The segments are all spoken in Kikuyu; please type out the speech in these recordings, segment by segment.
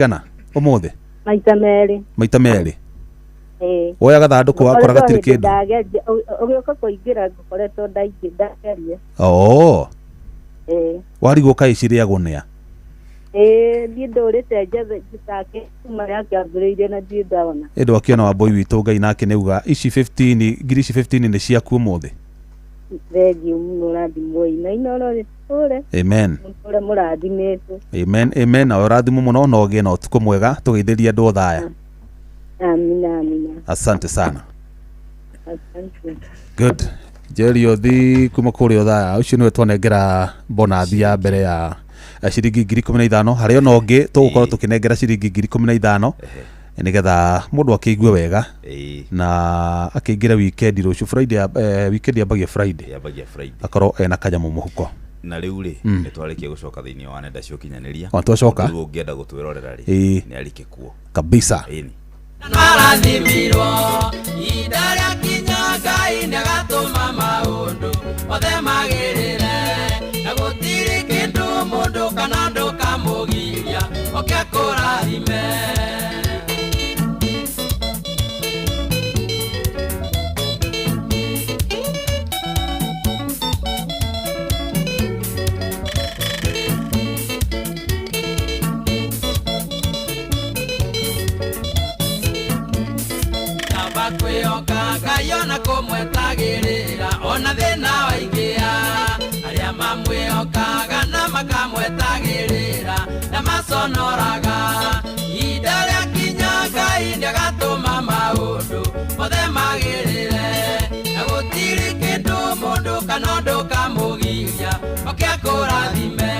Kana ũmũthĩ? Maita merĩ. Maita merĩ? Ĩĩ. Woya gathandũkũ wakora Ngoretwo gatirĩ hĩndĩ kĩndũ? ndageria ũgĩũka kũingĩra ngoretwo ndaingĩ ndageria. Oo. Ĩĩ. Warigwo kaĩ cirĩagwo nĩa? Ĩĩ, niĩ ndũrĩte njethe njitake kuma yakĩambĩrĩirie na ndirĩ ndona. Ĩndĩ wakĩona Wambũi witũ, Ngai nake nĩauga ici 15, ngiri ici 15 nĩ ciaku ũmũthĩ. Thengiũ mũno, ũrathimwo ina inoro rĩtũre. Amen. Mũtũre mũrathimĩtwo. Amen, amen. Nawe ũrathimwo mũno na ũgĩe na ũtukũ mwega, tũgeithĩrie andũ othaya. Amina, amina. Asante sana. Asante. Good. Jerry Othi kuma kũrĩa Othaya, ũcio nĩwe twanengera bonathi ya mbere ya ciringi 15,000. Harĩ ona ũngĩ tũgũkorwo tũkĩnengera ciringi 15,000 nĩgetha mũndũ akĩigue wega na akĩingĩre weekend rũciũ Friday, weekend yambagia Friday. Yambagia Friday. Akorwo ena kanyamũ mũhuko. Na rĩu rĩ, nĩ twarĩkia gũcoka thĩinĩ wa nenda cia ũkinyanĩria. O, twacoka. Rĩu ũngĩenda gũtwĩrorera rĩ, nĩ arike kuo. Kabisa. Ĩni. Marathimirwo ihinda rĩa kinya, Ngai nĩagatũma maũndũ mothe magĩrĩre, na gũtirĩ kĩndũ mũndũ kana ndũ kamũgiria oke akũrathime. Kaba kwĩhoka Ngai ona kũmwetagĩrĩra ona thĩna waingĩa, arĩa mamwĩhokaga na makamwetagĩrĩra na maconoraga. Ihinda rĩa kinya, Ngai nĩagatũma maũndũ mothe magĩrĩre, na gũtirĩ kĩndũ mũndũ kana ũndũ kamũgiria oke akũrathime.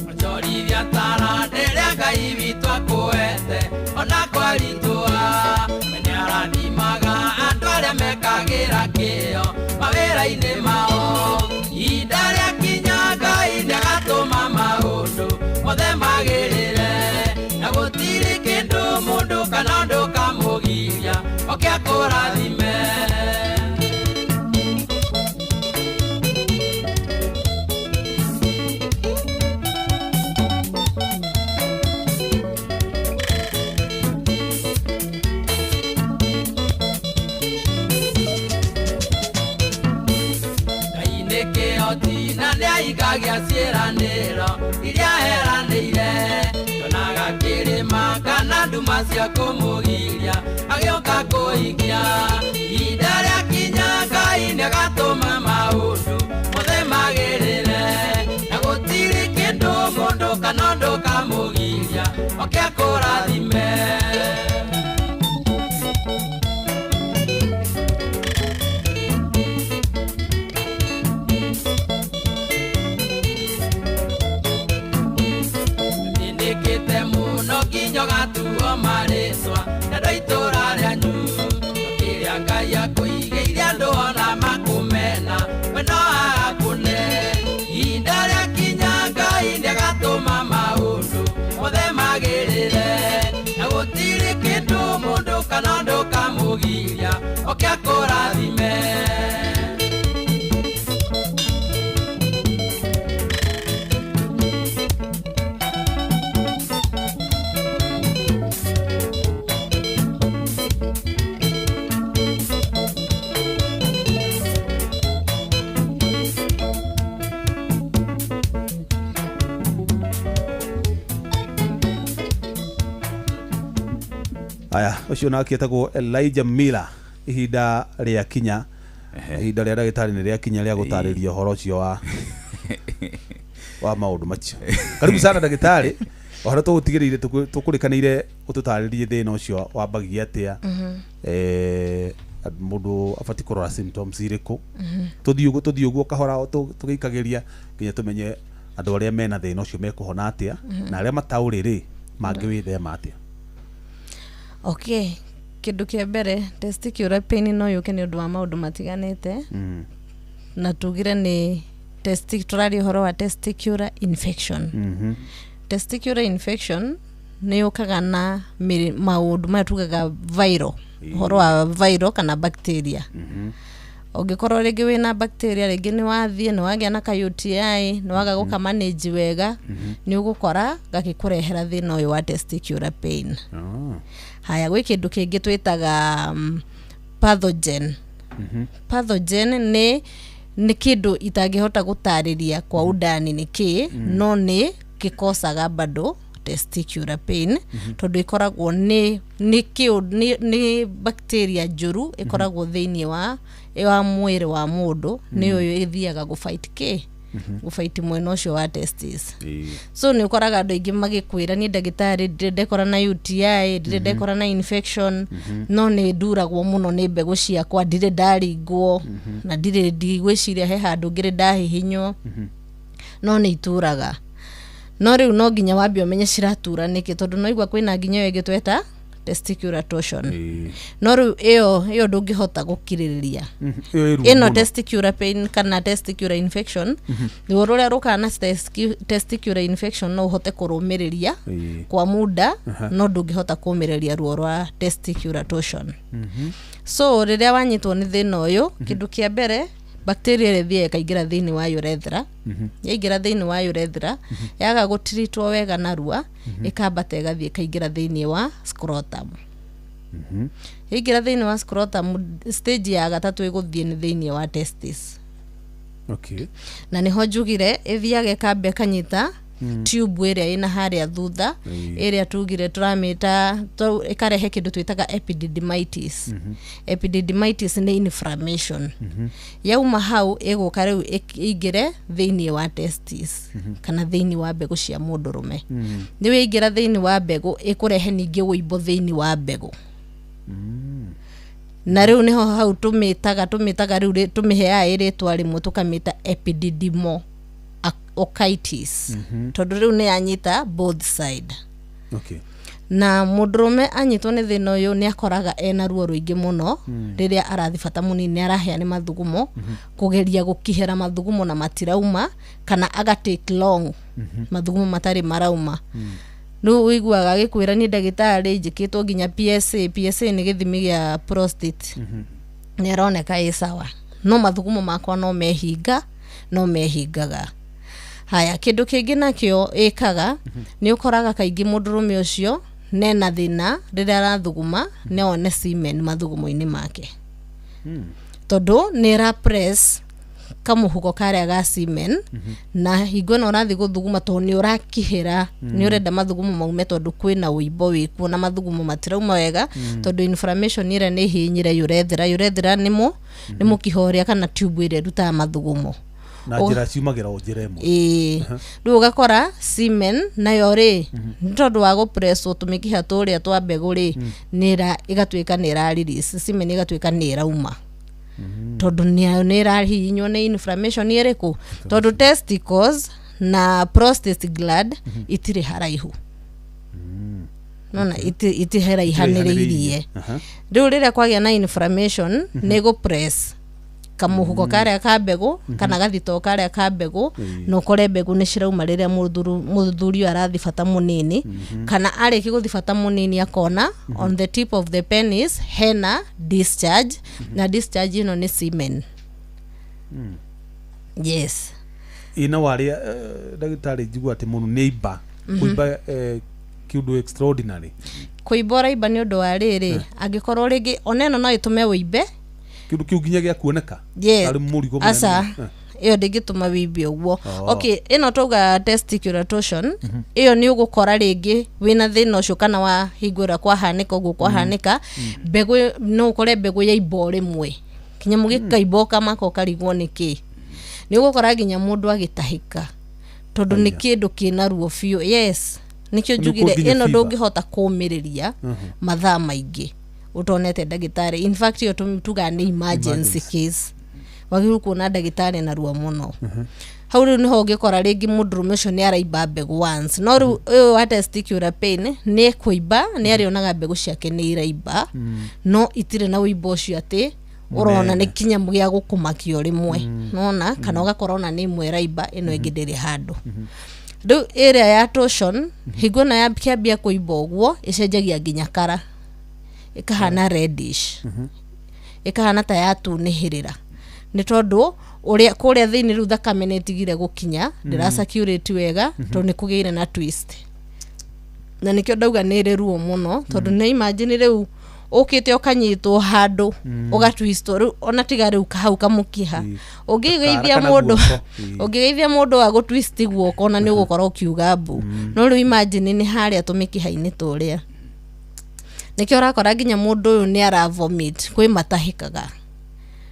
Onjorithia taranda ĩrĩa Ngai witũ akũhete ona kwaritũha. We nĩarathimaga andũ arĩa mekagĩra kĩo mawĩra-inĩ mao. Ihinda rĩa kinya, Ngai nĩagatũma maũndũ mothe magĩrĩre, na gũtirĩ kĩndũ mũndũ kana ũndũ kamũgiria oke akũrathime. Ngai nĩ kĩhoti na nĩahingagia ciĩranĩro iria eranĩire. Ndonaga kĩrĩma kana nduma cia kũmũgiria agĩũka kũhingia. Ihinda rĩa kinya, Ngai nĩagatũma maũndũ mothe magĩrĩre, na gũtirĩ kĩndũ mũndũ kana ũndũ kamũgiria oke akũrathime. Nĩndĩkĩte mũno nginya ũgatuo marĩtwa nĩ andũ a itũũra rĩanyu. Kĩrĩa Ngai akũigĩire, andũ ona makũmena, we no agakũne. Ihinda rĩa kinya, Ngai nĩagatũma maũndũ mothe magĩrĩre, na gũtirĩ kĩndũ mũndũ kana ũndũ kamũgiria oke akũrathime. Aya, ũcio nake etagwo Elijah Miller. Ihinda rĩa kinya, ihinda rĩa ndagĩtarĩ nĩ rĩa kinya rĩa gũtarĩria ũhoro ũcio wa maũndũ macio. Karibu sana, ndagĩtarĩ. O harĩa tũgũtigĩrĩire tũkũrĩkanĩire ũtũtarĩrie thĩna ũcio wambagia atĩa, mũndũ abatiĩ kũrora symptoms irĩkũ. Tũthiĩ ũguo, tũthiĩ ũguo kahora, tũgĩikagĩria nginya tũmenye andũ arĩa mena thĩna ũcio mekũhona atĩa na arĩa mataũrĩ rĩ mangĩwĩthema atĩa. Okay, kĩndũ kĩa mbere, testicular pain no yũke nĩ ũndũ wa maũndũ matiganĩte, na tugire nĩ tũraria ũhoro wa testicular infection. Testicular infection nĩ yũkaga na maũndũ maya tugaga viral. Ũhoro wa viral kana bacteria, ũngĩkorwo rĩngĩ wĩna bacteria, rĩngĩ nĩ wathiĩ nĩ wagĩa na ka UTI, nĩ waga gũkamanage wega, nĩ ũgũkora gagĩkũrehera thĩna ũyũ wa testicular pain. Haya, gwĩ kĩndũ kĩngĩ twĩtaga pathogen. Pathogen nĩ kĩndũ itangĩhota gũtarĩria kwa undani nĩ kĩ, no nĩ gĩkocaga bado testicular pain, tondũ ĩkoragwo nĩ bacteria njũru ĩkoragwo thĩinĩ wa mwĩrĩ wa mũndũ, nĩ ũyũ ĩthiaga gũfight kĩ, gũfight mwena ũcio wa testis. So nĩ ũkoraga andũ aingĩ magĩkwĩra, "Niĩ ndagĩtarĩ, ndirĩ ndekora na UTI, ndirĩ ndekora na infection, no nĩ nduragwo mũno nĩ mbegũ ciakwa, ndirĩ ndaringwo na ndirĩ ndigwĩciria he handũ ngĩrĩ ndahihinywo, no nĩ ituraga." No rĩu no nginya wambe ũmenye ciratura nĩkĩ, tondũ no igua kwĩna nginya ĩyo ĩngĩ tweta testicular torsion. No rĩu ĩyo ndũngĩhota gũkirĩrĩria. Ĩyo ĩ ruo Ĩno mũno. Testicular pain kana testicular infection, ruo rũrĩa rũkaga na testicular infection no ũhote kũrũmĩrĩria kwa muda, no ndũngĩhota kũmĩrĩria ruo rwa testicular torsion. So rĩrĩa wanyitwo nĩ thĩna ũyũ, kĩndũ kĩa mbere, bacteria ĩrĩa ĩthiaga ĩkaingĩra thĩinĩ wa urethra. Yaingĩra thĩinĩ wa urethra, yaga gũtiritwo wega narua, ĩkambata ĩgathiĩ ĩkaingĩra thĩinĩ wa scrotum. Yaingĩra thĩinĩ wa scrotum, stage ya gatatũ ĩgũthiĩ nĩ thĩinĩ wa testis. Na nĩho njugire ĩthiaga ĩkamba ĩkanyita tube ĩrĩa ĩna harĩa thutha, ĩrĩa tugire tũramĩta ĩkarehe kĩndũ twĩtaga epididymitis. Epididymitis nĩ inflammation. Yauma hau, ĩgũka rĩu ĩingĩre thĩinĩ wa testis kana thĩinĩ wa mbegũ cia mũndũrũme. Nĩ wĩingĩra thĩinĩ wa mbegũ, ĩkũrehe ningĩ wũimbo thĩinĩ wa mbegũ, na rĩu nĩho hau tũmĩtaga rĩu tũmĩheaga ĩrĩtwa rĩmwe, tũkamĩta epididymo orchitis, tondũ rĩu nĩ yanyita both side. Na mũndũrũme anyitwo nĩ thĩna ũyũ, nĩ akoraga ena ruo rũingĩ mũno rĩrĩa arathi bata mũnini, nĩ arahĩa nĩ mathugumo, kũgeria gũkihera mathugumo na matirauma, kana aga take long mathugumo matarĩ marauma. Rĩu ũiguaga agĩkwĩra, "Niĩ ndagĩtarĩ, njĩkĩtwo nginya PSA." PSA nĩ gĩthimi gĩa prostate. "Nĩ aroneka ĩ sawa, no mathugumo makwa no mehinga, no mehingaga." Haya, kĩndũ kĩngĩ nakĩo ĩkaga, nĩ ũkoraga kaingĩ mũndũrũme ũcio nena thĩna rĩrĩa arathuguma, nĩ one semen mathugumo-inĩ make, tondũ nĩ ĩra press kamũhuko karĩa ga semen, na hingo ĩno ũrathiĩ gũthuguma, tondũ nĩ ũrakihĩra, nĩ ũrenda mathugumo maume, tondũ kwĩna ũimbo wĩkuo na mathugumo matirauma wega, tondũ inflammation ĩrĩa nĩ ĩhihinyire urethra. Urethra nĩ mũkiha ũrĩa kana tube ĩrĩa ĩrutaga mathugumo. Na njĩra ciumagĩra o njĩra ĩmwe. Ĩĩ, rĩu ũgakora semen nayo rĩ, nĩ tondũ wa gũpresswo tũmĩkiha tũrĩa twa mbegũ rĩ, nĩ ĩgatuĩka nĩ ĩra release semen, ĩgatuĩka nĩ ĩrauma, tondũ nĩ ĩrahihinywo nĩ inflammation ĩrĩkũ, tondũ testicles na prostate gland itirĩ haraihu nona itiheraihanĩrĩirie. Rĩu rĩrĩa kwagĩa na inflammation, nĩ gũpress kamũhuko karĩa ka mbegũ kana gathito karĩa ka mbegũ, na ũkore mbegũ nĩ cirauma rĩrĩa mũthuri ũyũ arathi bata mũnini, kana arĩki gũthi bata mũnini, akona on the tip of the penis hena discharge, na discharge ĩno nĩ semen, yes. Ĩ na warĩa, ndagĩtarĩ, njigua atĩ mũndũ nĩ imba kũimba, kĩũndũ extraordinary. Kũimba ũraimba nĩ ũndũ wa rĩrĩ, angĩkorwo rĩngĩ ona ĩno no ĩtũme wũimbe. Kĩndũ kĩu nginya gĩa kuoneka Yes. arĩ mũrigo mũnene. Aca, ĩyo ndĩngĩtũma wĩimbe ũguo. Oh. Okay, ĩno tauga testicular torsion, ĩyo nĩ ũgũkora rĩngĩ wĩna thĩna ũcio, kana wa hingo ĩrĩa kwahanĩka ũguo, kwahanĩka mbegũ, no ũkore mbegũ yaimba o rĩmwe, kĩnyamũ gĩkaimba, ũkamaka, ũkarigwo nĩ kĩ. Nĩ ũgũkora nginya mũndũ agĩtahĩka, tondũ nĩ kĩndũ kĩna ruo biũ. Yes, nĩkĩo Nĩ njugire nginya ĩno fever. ndũngĩhota kũmĩrĩria mathaa maingĩ ũtonete ndagĩtarĩ. In fact, ĩyo tugaga nĩ emergency case, wagĩrĩirwo kuona ndagĩtarĩ narua mũno. Hau rĩu nĩho ũngĩkora rĩngĩ mũndũrũme ũcio nĩ araimba mbegũ once, no rĩu ũyũ wa testicular pain nĩ ekũimba, nĩ arĩonaga mbegũ ciake nĩ iraimba, no itirĩ na ũimbo ũcio atĩ ũrona nĩ kinyamũ gĩa gũkũmakia o rĩmwe nona, kana ũgakora ona nĩ ĩmwe ĩraimba, ĩno ĩngĩ ndĩrĩ handũ. Rĩu ĩrĩa ya torsion, hingo ĩno yakĩambia kũimba ũguo, ĩcenjagia nginya kara, Ĩkahana reddish, ĩkahana ta yatunĩhĩrĩra, nĩ tondũ ũrĩa kũrĩa thĩinĩ rĩu thakame nĩ ĩtigire gũkinya, ndĩra circulate wega tondũ nĩ kũgĩire na twist. Na nĩkĩo ndauga nĩ ĩrĩ ruo mũno, tondũ nĩ imagine rĩu ũkĩte ũkanyitwo handũ ũgatwistwo rĩu, ona tiga rĩu hau kamũkiha. Ũngĩgeithia Kana mũndũ, guoko. Ũngĩgeithia mũndũ wa gũtwist guoko na nĩ ũgũkorwo ũkiuga mbu. No rĩu imagine nĩ harĩa tũmĩkiha-inĩ tũrĩa, nĩkĩo ũrakora nginya mũndũ ũyũ nĩ ara vomit, kwĩ matahĩkaga.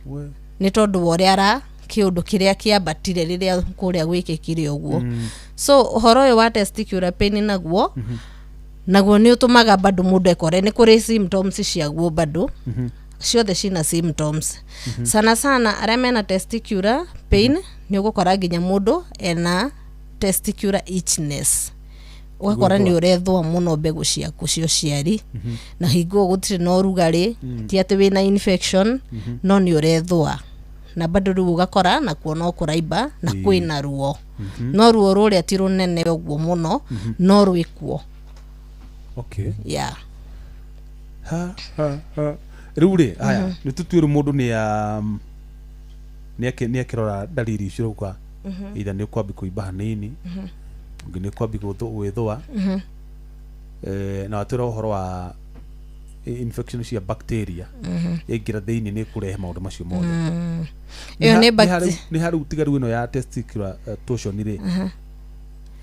We. Nĩ tondũ wa ũrĩa ara kĩũndũ kĩrĩa kĩambatire rĩrĩa kũrĩa gwĩkĩkire ũguo. So ũhoro ũyũ wa testicular pain naguo nĩ ũtũmaga bado mũndũ ekore nĩ kũrĩ symptoms ciaguo bado. Ciothe cina symptoms. Sana sana arĩa mena testicular pain, nĩ ũgũkora nginya mũndũ ena testicular itchiness, ũgakora nĩ ũrethũa mũno mbegũ ciaku cia ũciari, na hingo gũtirĩ na ũrugarĩ, ti atĩ wĩna infection, no nĩ ũrethũa, na bado rĩu ũgakora nakuo no kũraimba na kwĩna ruo, no ruo rũrĩa ti rũnene ũguo mũno, no rwĩkuo. Yeah. Ha ha ha, rĩu rĩ, aya nĩ tũtue rĩu mũndũ nĩ nĩ akĩrora ndariri icio rĩu, either nĩ ũkwambi kũimba hanini, ũngĩ nĩ ũkwambi gwĩthũa. Na watwĩra ũhoro wa infection cia bacteria yaingĩra thĩinĩ nĩ kũrehe maũndũ macio mothe. Ĩyo nĩ Nĩ harĩu tiga rĩu ĩno ya testicular torsion rĩ,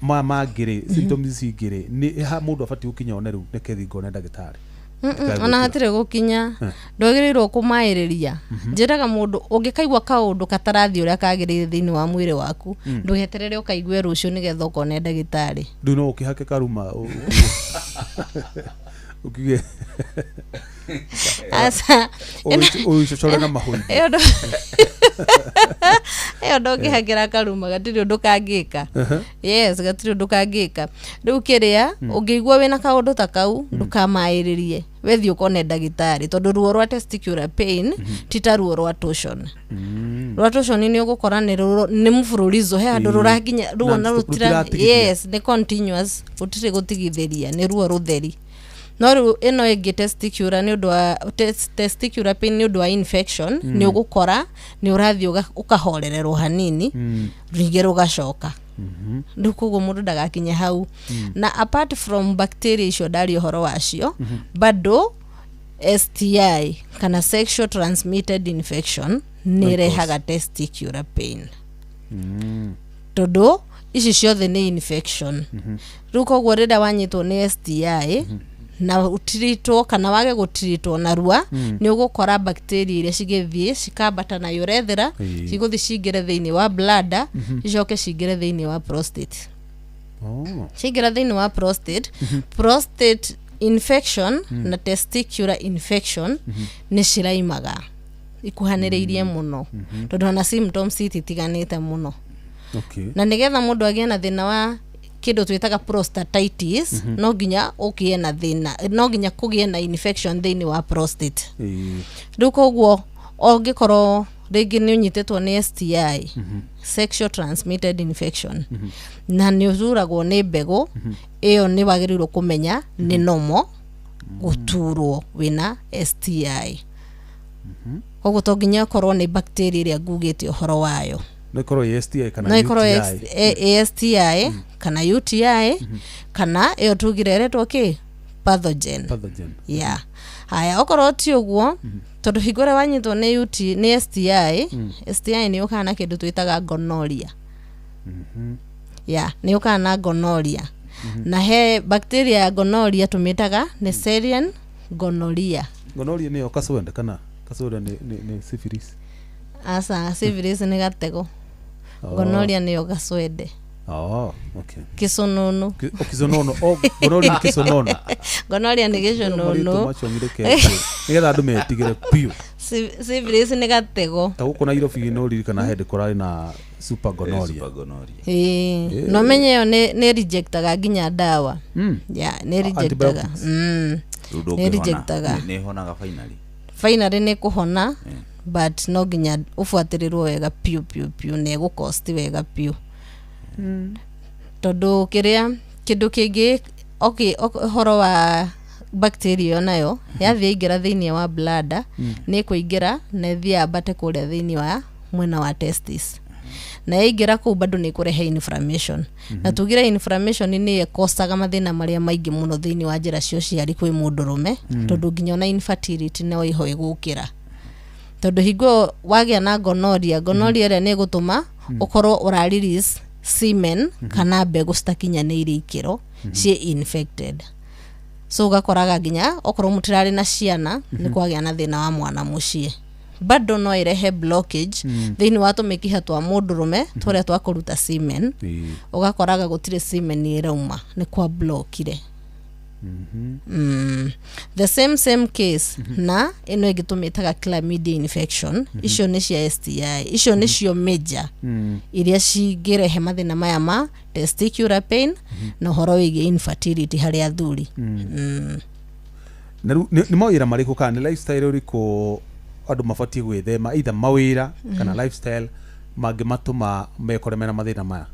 maya mangĩ rĩ, symptoms ici ingĩ rĩ, nĩ ha mũndũ abatiĩ gũkinya one rĩu nĩkethi ngone ndagĩtarĩ? Mm-mm, ona hatirĩ gũkinya, ndwagĩrĩirwo kũmaĩrĩria. Njĩraga mũndũ, ũngĩkaigua kaũndũ katarathiĩ ũrĩa kagĩrĩire thĩinĩ wa mwĩrĩ waku, ndũgeterere ũkaigue rũciũ nĩgetha ũkone ndagĩtarĩ. Rĩu no ũkĩhake karuma ũkiuge Aca. Ũicocore na mahũri. Ĩyo ndũngĩhakĩra karuma, gatirĩ ũndũ kangĩka. Yes, gatirĩ ũndũ kangĩka. Rĩu kĩrĩa ũngĩigua wĩna kaũndũ ta kau, ndũkamaĩrĩrie, wethiĩ ũkone ndagĩtarĩ, tondũ ruo rwa testicular pain ti ta ruo rwa torsion. Rwa torsion nĩ ũgũkora nĩ mfululizo, he handũ rũrakinya ruo na Non-stop, rũtira rũtiratigithia. Yes, nĩ continuous, gũtirĩ gũtigithĩria, nĩ ruo rũtheri. No rĩu ĩno ĩngĩ, testicular, nĩ ũndũ wa testicular pain, nĩ ũndũ wa infection, nĩ ũgũkora nĩ ũrathiĩ ũkahorererwo hanini, rĩngĩ rũgacoka. Rĩu koguo mũndũ ndagakinye hau. Na apart from bacteria icio ndaria ũhoro wacio, bado STI kana sexual transmitted infection nĩ ĩrehaga testicular pain, tondũ ici ciothe nĩ infection. Rĩu koguo rĩrĩa wanyitwo nĩ STI na ũtiritwo kana wage gũtiritwo narua, nĩ ũgũkora bacteria iria cigĩthiĩ cikambata na urethra, cigũthiĩ cingĩre thĩinĩ wa bladder, cicoke cingĩre thĩinĩ wa prostate. Ciaingĩra thĩinĩ wa prostate, prostate infection na testicular infection nĩ ciraimaga ikuhanĩrĩirie mũno, tondũ ona symptoms ititiganĩte mũno. Na nĩgetha mũndũ agĩe na thĩna wa kĩndũ twĩtaga prostatitis, no nginya ũgĩe na thĩna, no nginya kũgĩe na infection thĩinĩ wa prostate. Rĩu koguo ũngĩkorwo rĩngĩ nĩ ũnyitĩtwo nĩ STI, sexual transmitted infection, na nĩ ũturagwo nĩ mbegũ ĩyo, nĩ wagĩrĩirwo kũmenya nĩ normal gũturwo wĩna STI. Koguo to nginya ũkorwo nĩ bacteria ĩrĩa ngugĩte ũhoro wayo. No ĩkorwo ĩ STI kana No ĩkorwo UTI. STI kana UTI, kana ĩyo tugire ĩretwo kĩ, pathogen. Pathogen. Yeah, haya, okorwo ti ũguo, tondũ hingo ĩrĩa wanyitwo nĩ UT, nĩ STI, STI nĩ ũkaga na kĩndũ twĩtaga gonorrhea. Yeah, nĩ ũkaga na gonorrhea, na he bacteria ya gonorrhea tũmĩtaga Neisseria gonorrhea. Gonorrhea nĩyo kaswende, kana kaswende nĩ syphilis? Aca, syphilis nĩ gatego. Gonorrhea nĩyo gacwende. Oh, okay. Kĩcũnũnũ. Oh, kisonono. Oh, gonorrhea nĩ kisonono. Gonorrhea nĩ Marĩtwa gĩcũnũnũ. macio ngireke nĩgetha andũ metigĩre biũ. Syphilis nĩ gatego. Ta gũkũ Nairobi no ririkana hĩndĩ kũrarĩ na super gonorrhea. Super gonorrhea. Ĩĩ, no menye ĩyo nĩ rejectaga nginya ndawa. Yeah, nĩ rejectaga. Antibiotics. Rĩu Nĩ ndũngĩhona. rejectaga. Nĩ ĩhonaga finally? Finally nĩ kũhona, but no nginya ũbuatĩrĩrwo wega piũ piũ piũ, na ĩgũkosti wega piũ, tondũ kĩrĩa kĩndũ kĩngĩ, okay, ũhoro wa bacteria ĩyo nayo yathiĩ yaingĩra thĩinĩ wa bladder, nĩ ĩkũingĩra na ĩthiĩ yambate kũrĩa thĩinĩ wa mwena wa testis, na yaingĩra kũu bado nĩ ĩkũrehe inflammation. Na tugire inflammation nĩ ĩkocaga mathĩna marĩa maingĩ mũno thĩinĩ wa njĩra cia ũciari kwĩ mũndũrũme, tondũ nginya ona infertility no iho ĩgũkĩra, tondũ hingo ĩyo wagĩa na gonorrhea, gonorrhea ĩrĩa nĩ ĩgũtũma ũkorwo ũra release semen kana mbegũ citakinyanĩirie ikĩro ciĩ infected. So ũgakoraga nginya okorwo mũtirarĩ na ciana, nĩ kwagĩa na thĩna wa mwana mũciĩ. Bado no ĩrehe blockage thĩinĩ wa tũmĩkiha twa mũndũrũme tũrĩa twa kũruta semen. Ũgakoraga gũtirĩ semen ĩrauma, nĩ kwa blockire. The same same case na ĩno ĩngĩ tũmĩtaga chlamydia infection. Icio nĩ cia STI, icio nĩcio major iria cingĩrehe mathĩna maya ma testicular pain na ũhoro wĩgiĩ infertility harĩ athuri. Na rĩu nĩ mawĩra marĩkũ kana nĩ lifestyle ũrĩkũ andũ mabatiĩ gwĩthema, either mawĩra kana lifestyle, mangĩmatũma mekore mena mathĩna maya?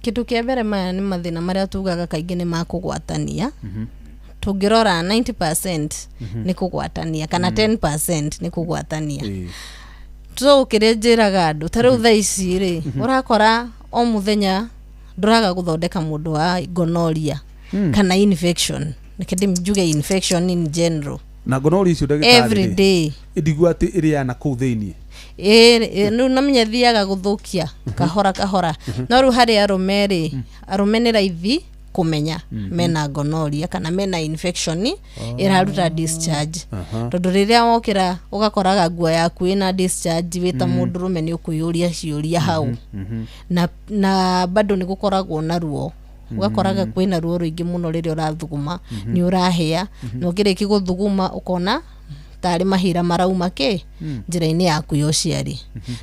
Kĩndũ kĩa mbere, maya nĩ mathĩna marĩa tugaga kaingĩ nĩ makũgwatania. Tũngĩrora 90% nĩ kũgwatania kana 10% nĩ kũgwatania. So kĩrĩa njĩraga andũ, ta rĩu thaa ici rĩ, ũrakora o mũthenya ndũraga gũthondeka mũndũ wa gonorrhea kana infection, reke njuge infection in general. Na gonorrhea icio, ndagĩtarĩ, every day. Ndigua atĩ ĩrĩaga na kũu thĩiniĩ. Ĩĩ, rĩu namenya thiaga gũthũkia kahora kahora, no rĩu harĩ arũme rĩ, arũme nĩ raithi kũmenya mena gonorrhea kana mena infection ĩraruta discharge, tondũ rĩrĩa wokĩra ũgakoraga nguo yaku ĩna discharge, wĩ ta mũndũrũme nĩ ũkwĩyũria ciũria hau. Na bado nĩ gũkoragwo na ruo, ũgakoraga kwĩna ruo rũingĩ mũno rĩrĩa ũrathuguma, nĩ ũrahĩa, na ũngĩrĩkia gũthuguma ũkona tarĩ mahira marauma kĩ njĩra-inĩ yaku ya ũciari.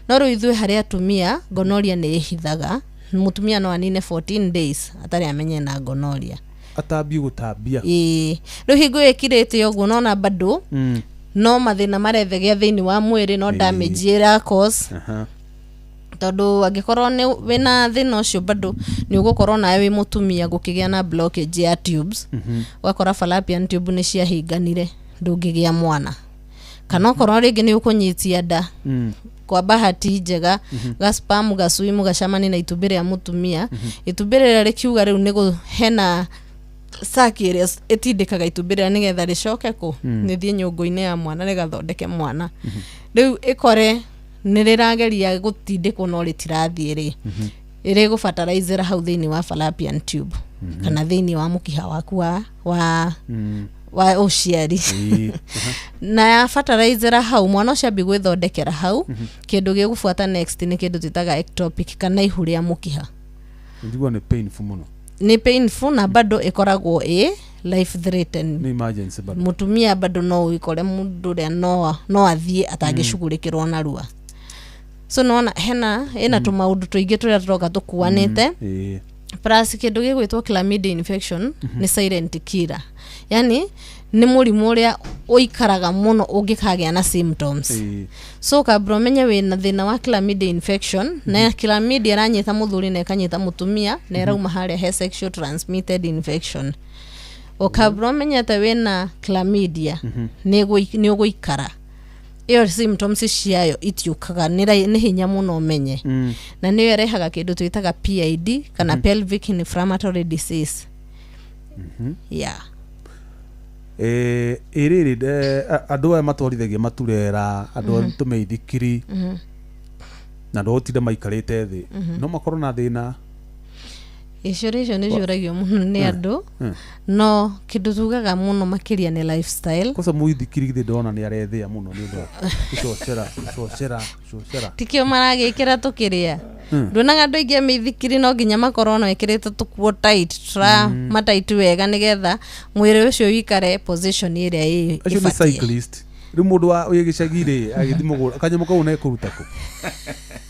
No rĩu ithuĩ harĩ atumia, gonorrhea nĩ ĩhithaga. Mũtumia no anine 14 days atarĩ amenye na gonorrhea. Atambie gũtambia. Ĩĩ, rĩu hingo ĩyo ĩkirĩte ũguo, nona bado no mathĩna marethegea thĩinĩ wa mwĩrĩ, no damage ĩra cause. Tondũ angĩkorwo nĩ wĩna thĩna ũcio, bado nĩ ũgũkorwo nawe wĩ mũtumia gũkĩgĩa na blockage ya tubes, ũgakora fallopian tube nĩ ciahinganire, ndũngĩgĩa mwana, kana okorwo rĩngĩ nĩ ũkũnyitia nda, kwa bahati njega gaspam gacuimu gacemani na itumbĩ rĩa mũtumia, itumbĩ rĩrĩa rĩkiuga rĩu nĩ hena saki ĩrĩa ĩtindĩkaga itumbĩ rĩrĩa nĩgetha rĩcoke kũ rĩthiĩ nyũngũ-inĩ ya mwana rĩgathondeke mwana. Rĩu ĩkore nĩ rĩrageria gũtindĩkwo no rĩtirathiĩ, rĩ rĩgũbataraizĩra hau thĩinĩ wa fallopian tube kana thĩinĩ wa mũkiha waku wa ũciari. Na yabataraizĩra hau, mwana ũcio ambi gwĩthondekera hau, kĩndũ gĩgũbuata next nĩ kĩndũ twĩtaga ectopic kana ihu rĩa mũkiha. Njigua nĩ painful mũno. Nĩ painful na bado ĩkoragwo ĩ life threatening. Nĩ emergency bado. Mũtumia bado no wĩkore mũndũ ũrĩa no athiĩ atangĩcugurĩkĩrwo narua. So nona hena ĩna tũmaũndũ tũingĩ tũrĩa tũroka tũkuanĩte. Plus kĩndũ gĩgwĩtwo chlamydia infection nĩ silent killer, yani nĩ mũrimũ ũrĩa ũikaraga mũno ũngĩkagĩa na symptoms. So kabla ũmenye wĩna thĩna wa chlamydia infection, na chlamydia ĩranyita mũthuri na ĩkanyita mũtumia na ĩrauma harĩa he sexual transmitted infection, o kabla ũmenyete wĩna chlamydia, nĩ ũgũikara ĩyo symptoms ciayo itiũkaga, nĩ hinya mũno ũmenye. Na nĩyo ĩrehaga kĩndũ twĩtaga PID kana pelvic inflammatory disease, yeah. Ĩ rĩrĩ, andũ aya matwarithagia maturera, andũ a tũmĩithikiri na andũ a gũtinda maikarĩte thĩ, no makorwo na thĩna? Ciũria icio nĩ ciũragio mũno nĩ andũ, no kĩndũ tugaga mũno makĩria nĩ lifestyle. Kwanza mũithikiri githĩ ndona nĩ arethĩa mũno nĩ ũndũ wa gũcocera gũcocera gũcocera. Tikĩo maragĩkĩra tũkĩrĩa, nduonaga andũ aingĩ a mĩithikiri no nginya makorwo mekĩrĩte tũkuo tight tũra matight wega nĩgetha mwĩrĩ ũcio ũikare position ĩrĩa Acio nĩ ĩbatiĩ. Cyclist rĩu, mũndũ wa wĩ gĩcagi rĩ, agĩthiĩ mũgũnda kanyamũ kau nekũruta kũ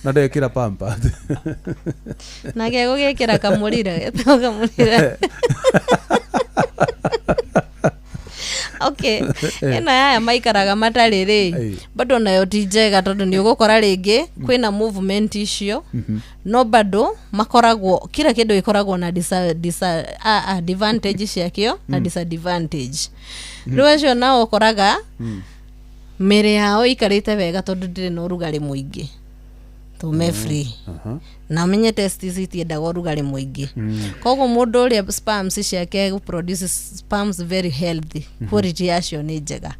na ndekĩra pampa? Na gegũgĩkĩra kamũrira, getagwo kamũrira. Okay, ĩno yaya maikaraga matarĩ rĩ, Ĩĩ. bado nayo ti njega tondũ nĩ ũgũkora rĩngĩ kwĩna movement icio, no bado makoragwo kila kĩndũ gĩkoragwo na advantage ciakĩo na disadvantage. Rĩu acio nao ũkoraga mĩrĩ yao ikarĩte wega tondũ ndĩrĩ na ũrugarĩ mũingĩ, to me free. Na ũmenye testis itiendaga ũrugarĩ mũingĩ, koguo mũndũ ũrĩa sperms ciake gũ produce sperms very healthy, quality yacio nĩ njega,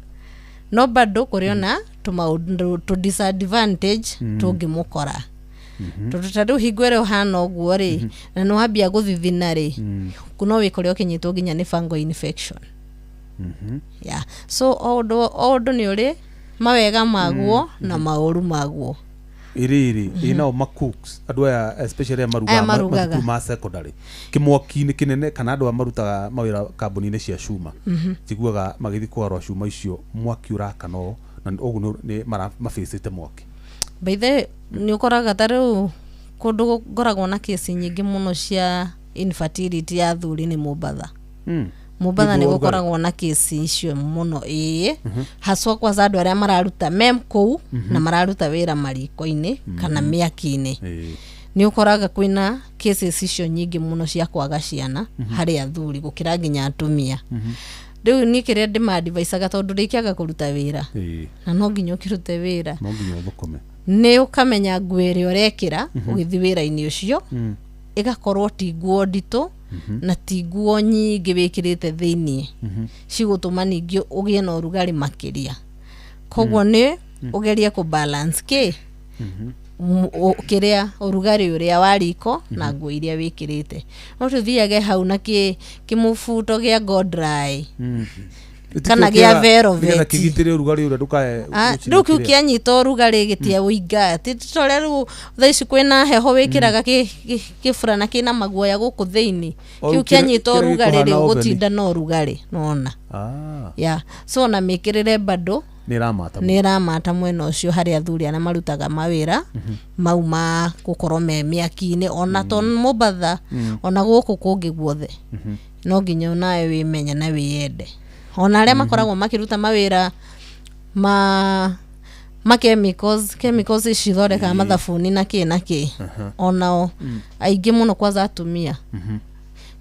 no bado kũrĩ ona tũmaũndũ tũ disadvantage tũngĩmũkora, tondũ ta rĩu hingo ĩrĩa ũhana ũguo rĩ, na nĩ wambia gũthithina rĩ, no wĩkore ũkĩnyitwo nginya nĩ fungal infection. Yeah. So o ũndũ nĩ ũrĩ mawega maguo na maũru maguo. Ĩrĩrĩ ĩ nao macooks, andũ aya especially aya marugaga Aya marugaga. mathukuru ma secondary kĩmwaki-inĩ kĩnene, kana andũ aya marutaga mawĩra kambuni-inĩ cia cuma, njiguaga magĩthiĩ kũgarũra cuma icio mwaki ũrakana ũũ, na ũguo nĩ mabĩcĩte mwaki. By the way, nĩ ũkoraga ta rĩu kũndũ ngoragwo na kesi nyingĩ mũno cia infertility ya athuri nĩ Mombatha. Mombatha Nĩ nĩ ũndũ wa ũrugarĩ? gũkoragwo na kesi icio mũno, ĩĩ, haswa kwanza andũ arĩa mararuta mem kũu na mararuta wĩra mariko-inĩ kana mĩaki-inĩ. Nĩ ũkoraga kwĩna cases icio nyingĩ mũno cia kwaga ciana harĩ athuri gũkĩra nginya atumia. Rĩu niĩ kĩrĩa ndĩmadvicaga, tondũ rĩkĩaga kũruta wĩra, na no nginya ũkĩrute wĩra, No nginya ũthũkũme. Nĩ ũkamenya nguo ĩrĩa ũrekĩra ũgĩthiĩ wĩra-inĩ ũcio ĩgakorwo ti nguo nditũ na ti nguo nyingĩ wĩkĩrĩte thĩiniĩ cigũtũma ningĩ ũgĩe na ũrugarĩ makĩria. Koguo nĩ ũgerie kũ balance kĩ kĩrĩa ũrugarĩ ũrĩa wa riko na nguo iria wĩkĩrĩte, no tũthiage hau na kĩmũbuto gĩa go dry kana gĩa velvet. Nĩgetha kĩgitĩre ũrugarĩ ũrĩa ndũkae Ah, gũcina rĩu kĩu kĩrĩa. kĩanyita ũrugarĩ gĩtia ũinga torĩa rĩu thaa ici kwĩna heho wĩkĩraga kĩburana kĩna maguoya gũkũ thĩinĩ. O Kĩu rĩu kĩanyita kĩrĩa ũrugarĩ rĩ, gĩkũhana oven. ũgũtinda na ũrugarĩ nona. Ya, so ona mĩkĩrĩre bado nĩ ĩramata. Nĩ ĩramata mwena ũcio harĩ athuri arĩa marutaga mawĩra mau ma gũkorwo me mĩaki-inĩ, ona to Mombatha, ona gũkũ kũngĩ guothe. No nginya onawe wĩmenye na wĩyende, ona arĩa makoragwo makĩruta mawĩra ma chemicals ici ithondekaga mathabuni na kĩ na kĩ, onao aingĩ mũno, kwanza atumia,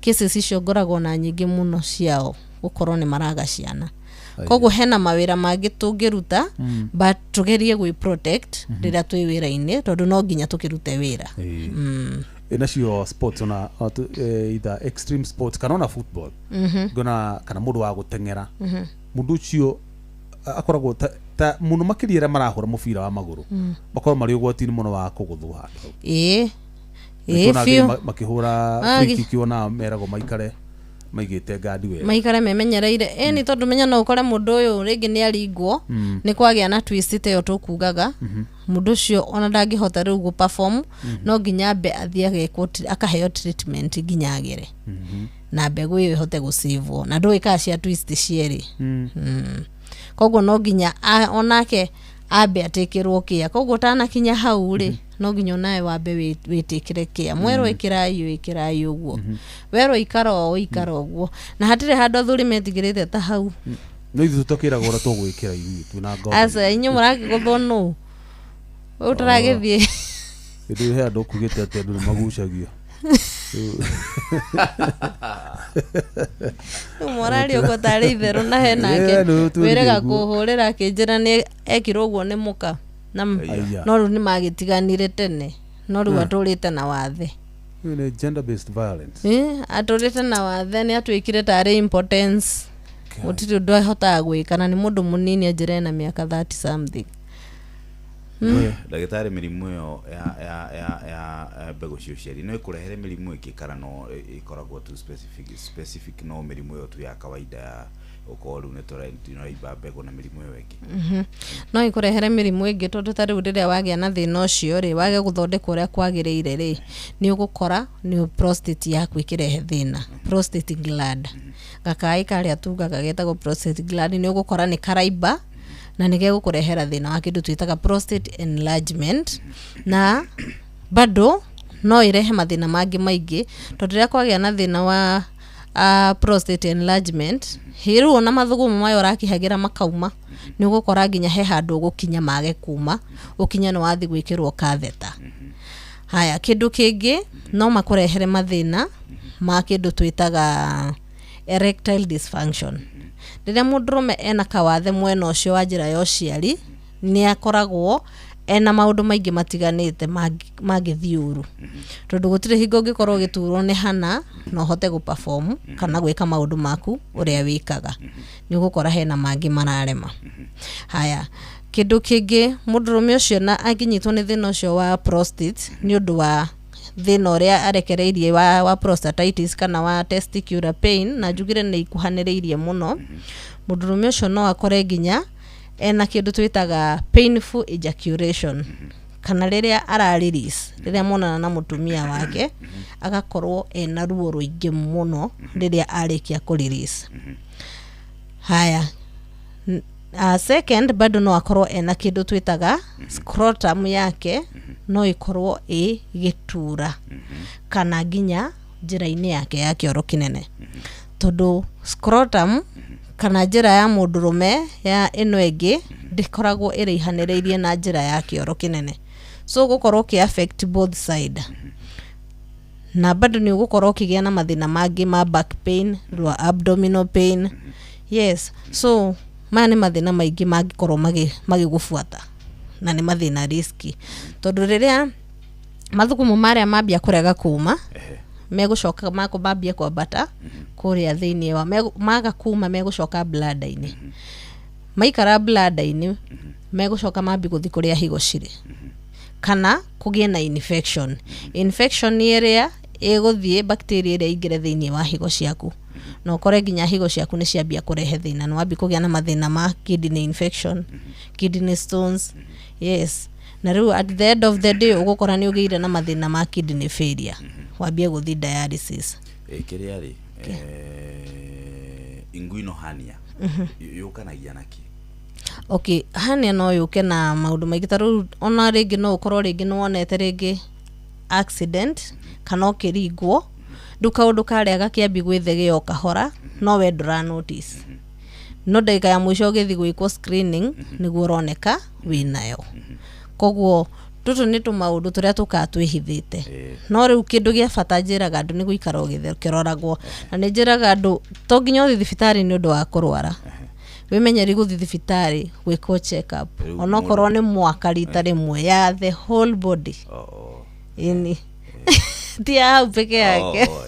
cases icio ngoragwo na nyingĩ mũno ciao gũkorwo nĩ maraga ciana. Koguo hena mawĩra mangĩ tũngĩruta, but tũgerie gwĩ protect rĩrĩa twĩ wĩra-inĩ, tondũ no nginya tũkĩrute wĩra. Nacio sports ona either extreme sports kana ona football, ngona kana mũndũ wa gũteng'era, mũndũ ũcio akoragwo ta mũno makĩria arĩa marahũra mũbira wa magũrũ, makoragwo marĩ ũgwati-inĩ mũno wa kũgũthwo handũ hau. Ĩĩ. Nĩtuonaga Biũ. nginya makĩhũra free kick, ona meragwo maikare maigĩte ngandi wega. Maikare memenyereire, ĩni, tondũ menya no ũkore mũndũ ũyũ rĩngĩ nĩ aringwo, nĩ kwagĩa na twist ta ĩyo tũkugaga, mũndũ ũcio ona ndangĩhota rĩu gũ perform, no nginya ambe athiĩ agekwo akaheo treatment nginya agere na mbegũ ĩyo ĩhote gũcĩvwo, na ndũĩ kana cia twist cierĩ. Koguo no nginya onake ambe atĩkĩrwo kĩa. Koguo ũtanakinya hau rĩ, no nginya onawe wambe wĩtĩkĩre kĩa mwerwo, ĩkĩrai ũũ, ĩkĩrai ũguo, werwo ikara ũũ, ikara ũguo, na hatirĩ handũ athuri metigĩrĩte ta hau. No ithuĩ tũtakĩragwo ũrĩa tũgwĩkĩra, ithuĩ twĩna ngombe. Aca, inyuĩ mũrakĩgũthwo nũ ũyũ tũragĩthiĩ? Hĩndĩ ĩyo he andũ ũkugĩte atĩ andũ nĩ magucagio. Rĩu mũraria ũguo tarĩ itherũ, na henake Eh, nĩ tũrĩ wĩrĩga ũguo. kũhũrĩra akĩnjĩra nĩ ekirwo ũguo nĩ mũka na Aya. no rĩu nĩ magĩtiganire tene, no rĩu atũrĩte na wathe. Ĩyo nĩ gender based violence. Eh, atũrĩte na wathe, nĩ atuĩkire tarĩ impotence, gũtirĩ ũndũ ahotaga gwĩka, na nĩ mũndũ mũnini, anjĩra ena mĩaka 30 something. Ndagĩtarĩ, mĩrimũ ĩyo ya mbegũ cia ũciari no ĩkũrehere mĩrimũ ĩngĩ, kana no ĩkoragwo tu specific no mĩrimũ ĩyo tu ya kawaida ya gũkorwo rĩu nĩ tũraimba mbegũ na mĩrimũ ĩyo ĩngĩ? No ĩkũrehere mĩrimũ ĩngĩ, tondũ ta rĩu rĩrĩa wagĩa na thĩna ũcio rĩ, wage gũthondekwo ũrĩa kwagĩrĩire rĩ, nĩ ũgũkora nĩ prostate yaku ĩkĩrehe thĩna. Prostate gland, gakaĩ karĩa tugaga getagwo prostate gland, nĩ ũgũkora nĩ karaimba na nĩ gegũkũrehera thĩna wa kĩndũ twĩtaga prostate enlargement. Na bado no ĩrehe mathĩna mangĩ maingĩ, tondũ rĩrĩa kwagĩa na thĩna wa Prostate enlargement rĩu ona mathugumo maya ũrakĩhagĩra makauma, nĩ ũgũkora nginya he handũ ũgũkinya mage kuma, ũkinye nĩ wathi gwĩkĩrwo katheta. Haya, kĩndũ kĩngĩ no makũrehere mathĩna ma kĩndũ twĩtaga erectile dysfunction. Rĩrĩa mũndũrũme ena kawathe mwena ũcio wa njĩra ya ũciari, nĩ akoragwo ena maũndũ maingĩ matiganĩte mangĩthiĩ ũru, tondũ gũtirĩ hingo ũngĩkorwo ũgĩturwo nĩ hana na ũhote gũperform kana gwĩka maũndũ maku ũrĩa wĩkaga, nĩ ũgũkora hena mangĩ mararema. Haya, kĩndũ kĩngĩ, mũndũrũme ũcio na angĩnyitwo nĩ thĩna ũcio wa prostate nĩ ũndũ wa thĩna ũrĩa arekereirie wa prostatitis kana wa testicular pain, na njugire nĩ ikuhanĩrĩirie mũno, mũndũrũme ũcio no akore nginya ena kĩndũ twĩtaga painful ejaculation, kana rĩrĩa ara release, rĩrĩa monana na mũtumia wake, agakorwo ena ruo rũingĩ mũno rĩrĩa arĩkia kũ release. Haya, second, bado no akorwo ena kĩndũ twĩtaga scrotum yake no ĩkorwo ĩ gĩtura kana nginya njĩra-inĩ yake ya kĩoro kĩnene, tondũ scrotum kana njĩra ya mũndũrũme ya ĩno ĩngĩ ndĩkoragwo ĩraihanĩrĩirie na njĩra ya kĩoro kĩnene, so gũkorwo ũkĩ affect both side. Na bado nĩ ũgũkorwo ũkĩgĩa na mathĩna mangĩ ma back pain, lower abdominal pain. Yes, so maya nĩ mathĩna maingĩ mangĩkorwo magĩgũbuata, na nĩ mathĩna risky, tondũ rĩrĩa mathugumo marĩa mambia kũrega kuma, megũcoka mako mambie kwambata kũrĩa thĩinĩ wa maga kuma, megũcoka bladder-inĩ. Maikara bladder-inĩ, megũcoka mambi gũthiĩ kũrĩa higo cirĩ, kana kũgĩe na infection. Infection ĩrĩa ĩgũthiĩ, bacteria ĩrĩa ĩingĩre thĩinĩ wa higo ciaku, na ũkore nginya higo ciaku nĩ ciambia kũrehe thĩna, nĩ wambia kũgĩa na mathĩna ma kidney infection, kidney stones. Yes, na rĩu at the end of the day ũgũkora nĩ ũgĩire na mathĩna ma kidney failure, wambie gũthiĩ dialysis. Kĩrĩa rĩ, inguino hernia yũkanagia na kĩ? Okay, hernia no yũke na maũndũ maingĩ. Ta rĩu ona rĩngĩ no ũkorwo rĩngĩ nĩ wonete rĩngĩ accident kana ũkĩringwo, rĩu kaũndũ karĩa gakĩambi gwĩthegea o kahora, no we ndũra notice, no ndagĩka ya mũico ũgĩthiĩ gwĩkwo screening nĩguo ũroneka wĩnayo. Koguo tũtũ nĩ tũmaũndũ tũrĩa tũkaga twĩhithĩte. No rĩu kĩndũ gĩa bata njĩraga andũ nĩ gũikara ũkĩroragwo, na nĩ njĩraga andũ to nginya ũthiĩ thibitarĩ nĩ ũndũ wa kũrwara, wĩmenyeri gũthiĩ thibitarĩ gwĩkwo check up, Rĩu onokorwo nĩ mwaka rita rĩmwe, ya the whole body. Oh. Ĩni, ti ya hau peke yake. Oh,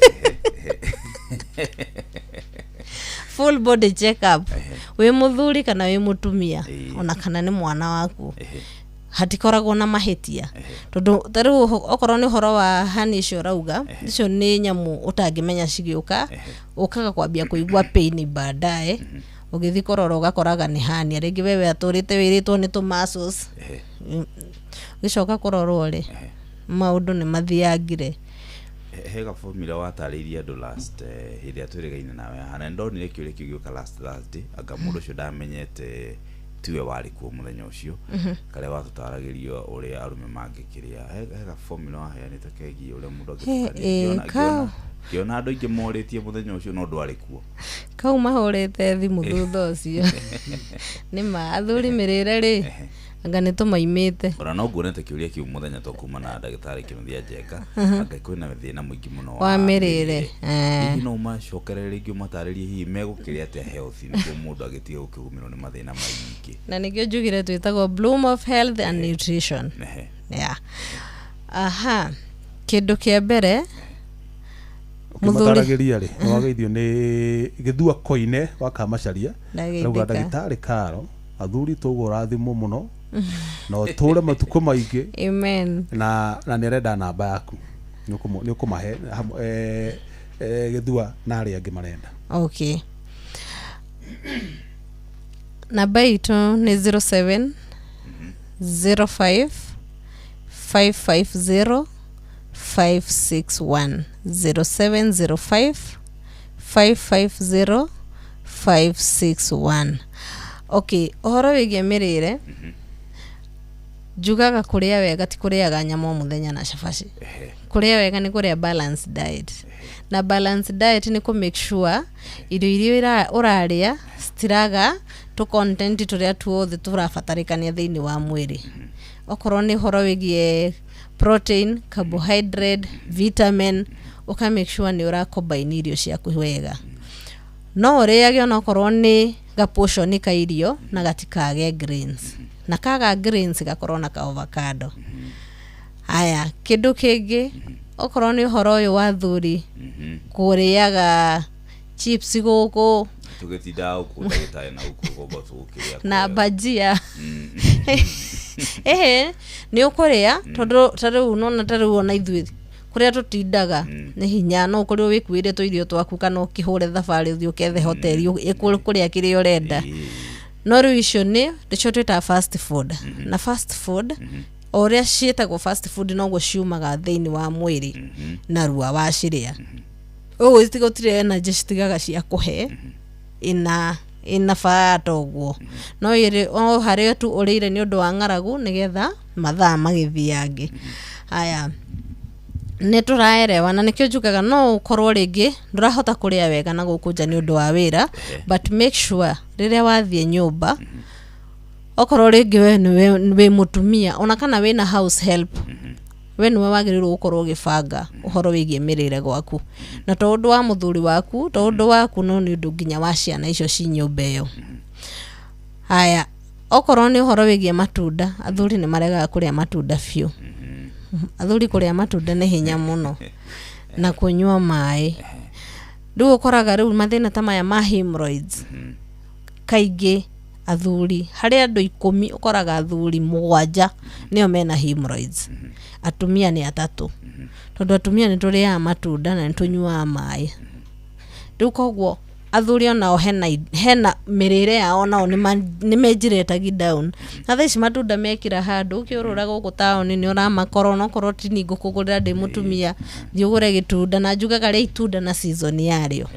Full body check up, wĩ mũthuri kana wĩ mũtumia, ona kana nĩ mwana waku, hatikoragwo na mahĩtia, tondũ ta rĩu okorwo nĩ ũhoro wa hernia icio ũrauga, icio nĩ nyamũ ũtangĩmenya cigĩũka, ũkaga kwambia kũigua pain baadaye, ũgĩthiĩ kũrora ũgakoraga nĩ hernia. Rĩngĩ wewe atũrĩte wĩrĩtwo nĩ tũ muscles, ũgĩcoka kũrorwo rĩ, maũndũ nĩ mathiangire. He gabomira watarĩirie andũ last, hĩndĩ ĩrĩa twĩrĩgaine nawe haha, na nĩndonire kĩũria kĩu gĩũka last Thursday, anga mũndũ ũcio ndamenyete tiwe warĩ kuo mũthenya ũcio, karĩa watũtaragĩrio ũrĩa arũme mangĩkĩrĩa. He gabomira waheanĩte kegiĩ ũrĩa mũndũ He, angĩtukania. Ngĩona andũ aingĩ morĩtie mũthenya ũcio, no ndwarĩ kuo. Kau mahũrĩte thimũ thutha ũcio, nĩ ma athuri mĩrĩre rĩ, anga nĩ tũmaimĩte. Ona no nguonete kĩũria kĩu mũthenya tũkuma na ndagĩtarĩ Kĩnuthia Njenga, anga kwĩna thĩna mũingĩ mũno wa mĩrĩre. Hihi no ũmacokerere rĩngĩ ũmatarĩrie hihi megũkĩrĩa atĩa healthy nĩguo mũndũ agĩtige gũkĩgũmĩrwo nĩ mathĩna maingĩ? Na nĩkĩo njugire twĩtagwo Bloom of Health and Nutrition. Yeah. Aha, kĩndũ kĩa mbere, mũthuri Ũkĩmataragĩria rĩ, nĩ wageithio nĩ Gĩthua Koine wa Kamacaria. Ndageithĩka. Arauga, ndagĩtarĩ Karo, athuri tũgũrathimwo mũno na ũtũre matukũ maingĩ. Amen. Na nĩ arenda namba yaku. Nĩ ũkũmahe Gĩthua na arĩa angĩ marenda. Okay, namba itũ nĩ 07 05 550 561, 0705 550 561. Okay, ũhoro wĩgiĩ mĩrĩre, Njugaga kũrĩa wega ti kũrĩaga nyama o mũthenya na cabaci. Kũrĩa wega nĩ kũrĩa balanced diet, na balanced diet nĩ kũ make sure irio iria ũrarĩa citiraga tũ content tũrĩa tuothe tũrabatarĩkania thĩinĩ wa mwĩrĩ, okorwo nĩ ũhoro wĩgiĩ protein, carbohydrate, vitamin, ũka make sure nĩ ũra combine irio ciaku wega. No ũrĩage onokorwo nĩ gaportion ka irio na gatikage greens, na kaga greens gakorwo na ka avocado. Haya, kĩndũ kĩngĩ, okorwo nĩ ũhoro ũyũ wa athuri kũrĩaga chips gũkũ Tũgĩtindaga gũkũ ndagĩtarĩ na gũkũ gomba tũgũkĩrĩa na bajia, ehe, nĩ ũkũrĩa tondũ ta rĩu nona ta rĩu ona ithuĩ kũrĩa tũtindaga nĩ hinya no ũkorirwo wĩkuĩre tũirio twaku kana ũkĩhũre thabarĩ ũthiĩ ũkethe hoteli ĩkũrĩa kĩrĩa ũrenda. No rĩu icio nĩ nĩcio twĩtaga fast food, na fast food o ũrĩa ciĩtagwo fast food noguo ciumaga thĩinĩ wa mwĩrĩ narua wacirĩa. Ũguo gũtirĩ energy citigaga cia kũhe ina bata ũguo, no ĩrĩ o harĩa tu ũrĩire nĩ ũndũ wa ng'aragu nĩgetha mathaa magĩthiange. Haya, nĩ tũraerewa, na nĩkĩo njugaga no ũkorwo rĩngĩ ndũrahota kũrĩa wega na gũkũ nja nĩ ũndũ wa wĩra, but make sure rĩrĩa wathiĩ nyũmba, okorwo rĩngĩ we nĩwe wĩ mũtumia ona kana wĩna house help, we nĩwe wagĩrĩirwo gũkorwo ũgĩbanga ũhoro wĩgiĩ mĩrĩre gwaku, na to ũndũ wa mũthuri waku, to ũndũ waku, no nĩ ũndũ nginya wa ciana icio ci nyũmba ĩyo. Haya, okorwo nĩ ũhoro wĩgiĩ matunda, athuri nĩ maregaga kũrĩa matunda biũ. Athuri kũrĩa matunda nĩ hinya mũno na kũnyua maĩ. Rĩu ũkoraga rĩu mathĩna ta maya ma hemorrhoids, kaingĩ athuri, harĩ andũ 10 ũkoraga athuri 7 nĩo mena hemorrhoids, atumia nĩ 3, tondũ atumia nĩ tũrĩaga matunda na nĩ tũnyuaga maĩ. Rĩu koguo athuri onao hena mĩrĩre yao, nao nĩ menjiretagi down. Na thaa ici matunda mekĩra handũ ũkĩũrũra gũkũ taũni nĩ ũramakora, onokorwo ti ni ngũkũgũrĩra ndĩ mũtumia, thiĩ ũgũre gĩtunda. Na njugaga rĩa itunda na season yarĩo.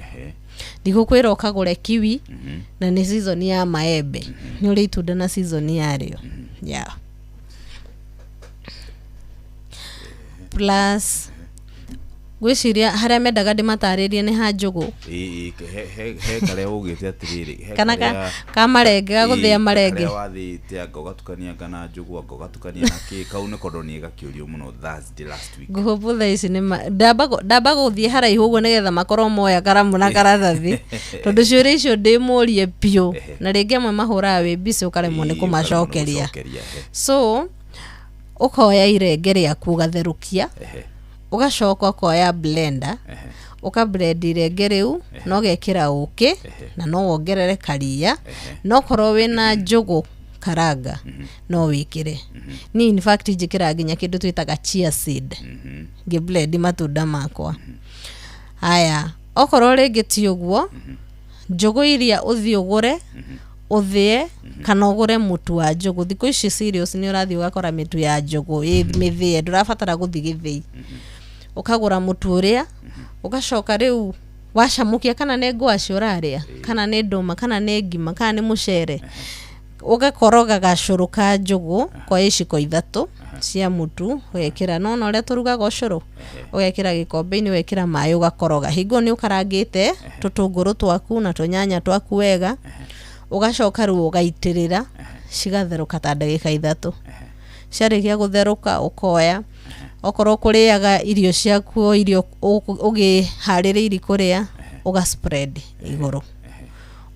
Ndigũkwĩra ũkagũre kiwi na nĩ season ya maembe, nĩ ũrĩa itunda na season yarĩo. Yeah. Plus ngwĩciria harĩa mendaga ndĩmatarĩrie nĩ ha njũgũ. Ĩ, he karĩa ũgĩte atĩrĩrĩ, he kana karĩa- ka marenge, ga gũthĩa Ĩ, marenge. Karĩa wathĩte anga ũgatukania anga na njũgũ, anga ũgatukania na kĩ, kau nĩko ndonire gakĩũrio mũno Thursday last week. Ngũhũbũ thaa ici nĩ ndamba gũthiĩ haraihu ũguo nĩgetha makorwo moya karamu na karatathi, tondũ ciũria icio ndĩmũrie biũ, na rĩngĩ amwe mahũraga wĩ busy ũkaremwo nĩ Ĩ, ũkaremwo nĩ kũmacokeria. gũcokeria, ehe. So ũkoya irenge rĩaku ũgatherũkia, ũgacoka ũkoya blender, ũka blend irenge rĩu na ũgekĩra ũkĩ na no wongerere karia, no korwo wĩna njũgũ karanga no wĩkĩre. Niĩ in fact njĩkĩraga nginya kĩndũ twĩtaga chia seed ngĩblend matunda makwa. Haya, okorwo rĩngĩ ti ũguo, njũgũ iria ũthiĩ ũgũre ũthĩe kana ũgũre mũtu wa njũgũ. Thikũ ici serious nĩ ũrathiĩ ũgakora mĩtu ya njũgũ ĩ mĩthĩe, ndũrabatara gũthiĩ gĩthĩi, ũkagũra mũtu ũrĩa, ũgacoka rĩu wacamũkia, kana nĩ ngwaci ũrarĩa, kana nĩ ndũma, kana nĩ ngima, kana nĩ mũcere, ũgakoroga gacũrũ ka njũgũ kwa iciko 3 cia mũtu, ũgekĩra nona ũrĩa tũrugaga ũcũrũ, ũgekĩra gĩkombe-inĩ, ũgekĩra maĩ, ũgakoroga. Hingo nĩ ũkarangĩte tũtũngũrũ twaku na tũnyanya twaku wega, ũgacoka rĩu ũgaitĩrĩra cigatherũka ta ndagĩka 3. Ciarĩkia gũtherũka, ũkoya okorwo kũrĩaga irio ciaku o irio ũgĩharĩrĩirie kũrĩa, ũga spread igũrũ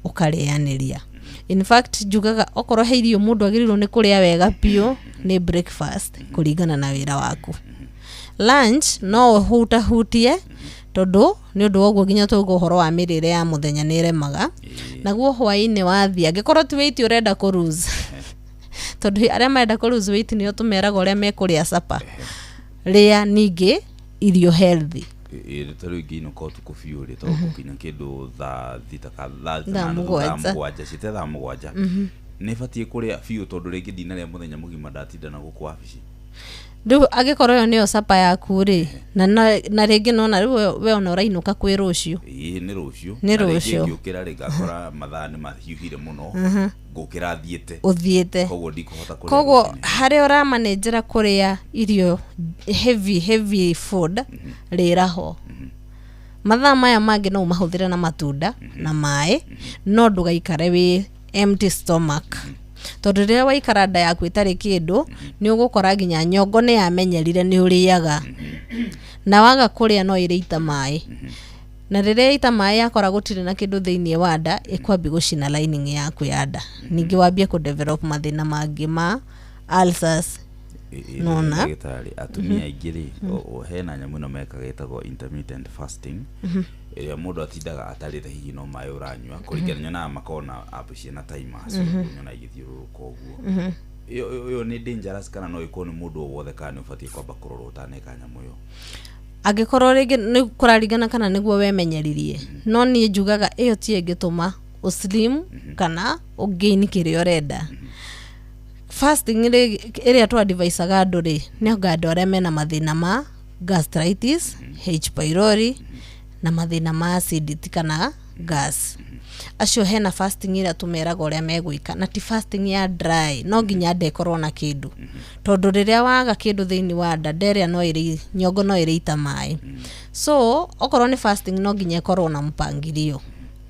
ũkarĩanĩria. In fact njugaga okorwo he irio mũndũ agĩrĩirwo nĩ kũrĩa wega biũ nĩ breakfast kũringana na wĩra waku. Lunch no ũhutahutie, tondũ nĩ ũndũ wa ũguo nginya twauga ũhoro wa mĩrĩre ya mũthenya nĩ ĩremaga. Naguo hwaĩ-inĩ wathiĩ, angĩkorwo ti weight ũrenda kũ lose, tondũ arĩa marenda kũ lose weight nĩo tũmeraga ũrĩa mekũrĩa supper, rĩa ningĩ irio healthy. Ĩ, ta rĩu ingĩinũka ũtukũ biũ rĩ, tondũ gũkinya kĩndũ thaa 6 ka thaa Thaa 6 na nuthu, thaa 7. 7, ciĩte thaa 7, nĩ batiĩ kũrĩa biũ, tondũ rĩngĩ ndinarĩa mũthenya mũgima, ndatinda na gũkũ wabici. Rĩu angĩkorwo ĩyo nĩyo capa yaku rĩ, na rĩngĩ nona rĩu we ona ũrainũka kwĩ rũciũ. Ĩĩ, nĩ rũciũ. Nĩ Na rĩngĩ rũciũ. ngĩũkĩra rĩ, ngakora mathaa nĩ mahiũhire mũno, ngũkĩra thiĩte, Ũthiĩte. Koguo ndikũhota kũrĩa Koguo rũcinĩ. harĩa ũramanenjera kũrĩa irio heavy heavy food, rĩra ho. Mathaa maya mangĩ no ũmahũthĩre na matunda na maĩ, no ndũgaikare wĩ empty stomach, tondũ rĩrĩa waikara nda yaku ĩtarĩ kĩndũ, nĩ ũgũkora nginya nyongo nĩ yamenyerire nĩ ũrĩaga, na waga kũrĩa no ĩrĩ ita maĩ, na rĩrĩa ita maĩ yakora gũtirĩ na kĩndũ thĩinĩ wa nda, ĩkwambia gũcina lining yaku ya nda, ningĩ wambie kũdevelop mathĩna mangĩ ma ulcers. Nona. Ndagĩtarĩ, atumia aingĩ rĩ, hena nyamũ ĩno mekaga ĩtagwo intermittent fasting, ĩrĩa mũndũ atindaga atarĩte, hihi no maĩ ũranyua, kũringana nyonaga makoragwo na app ciĩna timers ũguo, nyona igĩthiũrũrũka ũguo. Ĩyo nĩ dangerous kana no ĩkorwo nĩ mũndũ o wothe, kana nĩ ũbatiĩ kwamba kũrorwo ũtaneka nyamũ ĩyo? Angĩkorwo rĩngĩ nĩ kũraringana kana nĩguo wemenyeririe, no niĩ njugaga ĩyo tiyo ĩngĩtũma ũslim kana ũgain kĩrĩa ũrenda. Fasting rĩ, ĩrĩa twadvisaga andũ rĩ, nĩ anga andũ arĩa mena mathĩna ma gastritis, H pylori na mathĩna ma acidity kana gas. Acio hena fasting ĩrĩa tũmeraga ũrĩa megwĩka, na ti fasting ya dry, no nginya nda ĩkorwo na kĩndũ, tondũ rĩrĩa waga kĩndũ thĩinĩ wa nda, nda ĩrĩa no ĩrĩ nyongo no ĩrĩ ita maĩ. So okorwo nĩ fasting, no nginya ĩkorwo na mpangilio,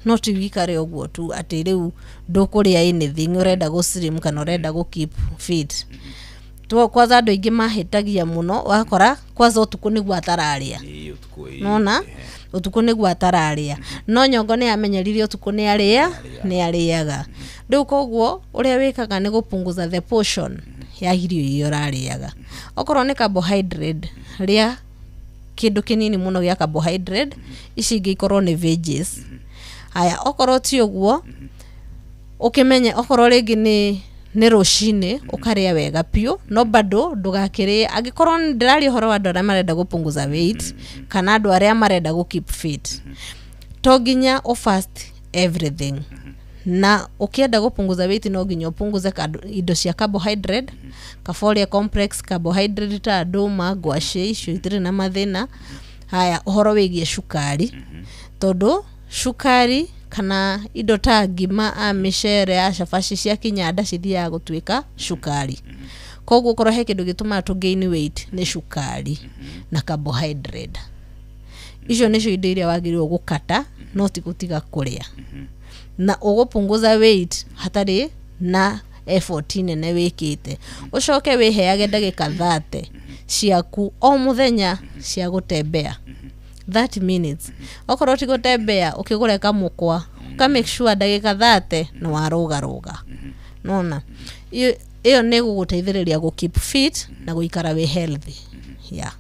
no ti wikare ũguo tu atĩ rĩu ndũkũrĩa anything, ũrenda gũ slim kana ũrenda gũ keep fit. Kwanza andũ aingĩ mahĩtagia mũno, wakora kwanza ũtukũ nĩguo atararĩa. Ĩĩ, ũtukũ, ĩĩ. Nona ũtukũ nĩguo atararĩa, no nyongo nĩ yamenyerire ũtukũ nĩ arĩa nĩ arĩaga rĩu. Koguo ũrĩa wĩkaga nĩ gũpunguza the portion ya irio iria ũrarĩaga. Okorwo nĩ carbohydrate, rĩa kĩndũ kĩnini mũno gĩa carbohydrate, ici ingĩ ikorwo nĩ veggies. Haya, okorwo ti ũguo, ũkĩmenye okorwo rĩngĩ nĩ rũcinĩ ũkarĩa wega piũ, no bado ndũgakĩrĩe. Angĩkorwo ndĩraria ũhoro wa andũ arĩa marenda gũpunguza weight kana andũ arĩa marenda gũ keep fit, to nginya ũ fast everything. Na ũkĩenda gũpunguza weight, no nginya ũpunguze indo cia carbohydrate, kaboria complex carbohydrate ta ndũma, ngwacĩ, icio itirĩ na mathĩna. Haya, ũhoro wĩgiĩ cukari, tondũ cukari kana indo ta ngima, a mĩcere, a cabaci, ciakinya nda cithiaga gũtuĩka cukari. Koguo korwo he kĩndũ gĩtũmaga tũ gain weight, nĩ cukari na carbohydrate. Icio nĩcio indo iria wagĩrĩirwo gũkata, no ti gũtiga kũrĩa na ũgũpunguza weight hatarĩ na effort nene wĩkĩte. Ũcoke wĩheage ndagĩka 30 ciaku o mũthenya cia gũtembea, 30 minutes. Okorwo ti gũtembea, ũkĩgũre kamũkwa, ũka make sure ndagĩka 30 nĩ warũgarũga. Nona ĩyo nĩ ĩgũgũteithĩrĩria gũ keep fit na gũikara wĩ healthy, yeah.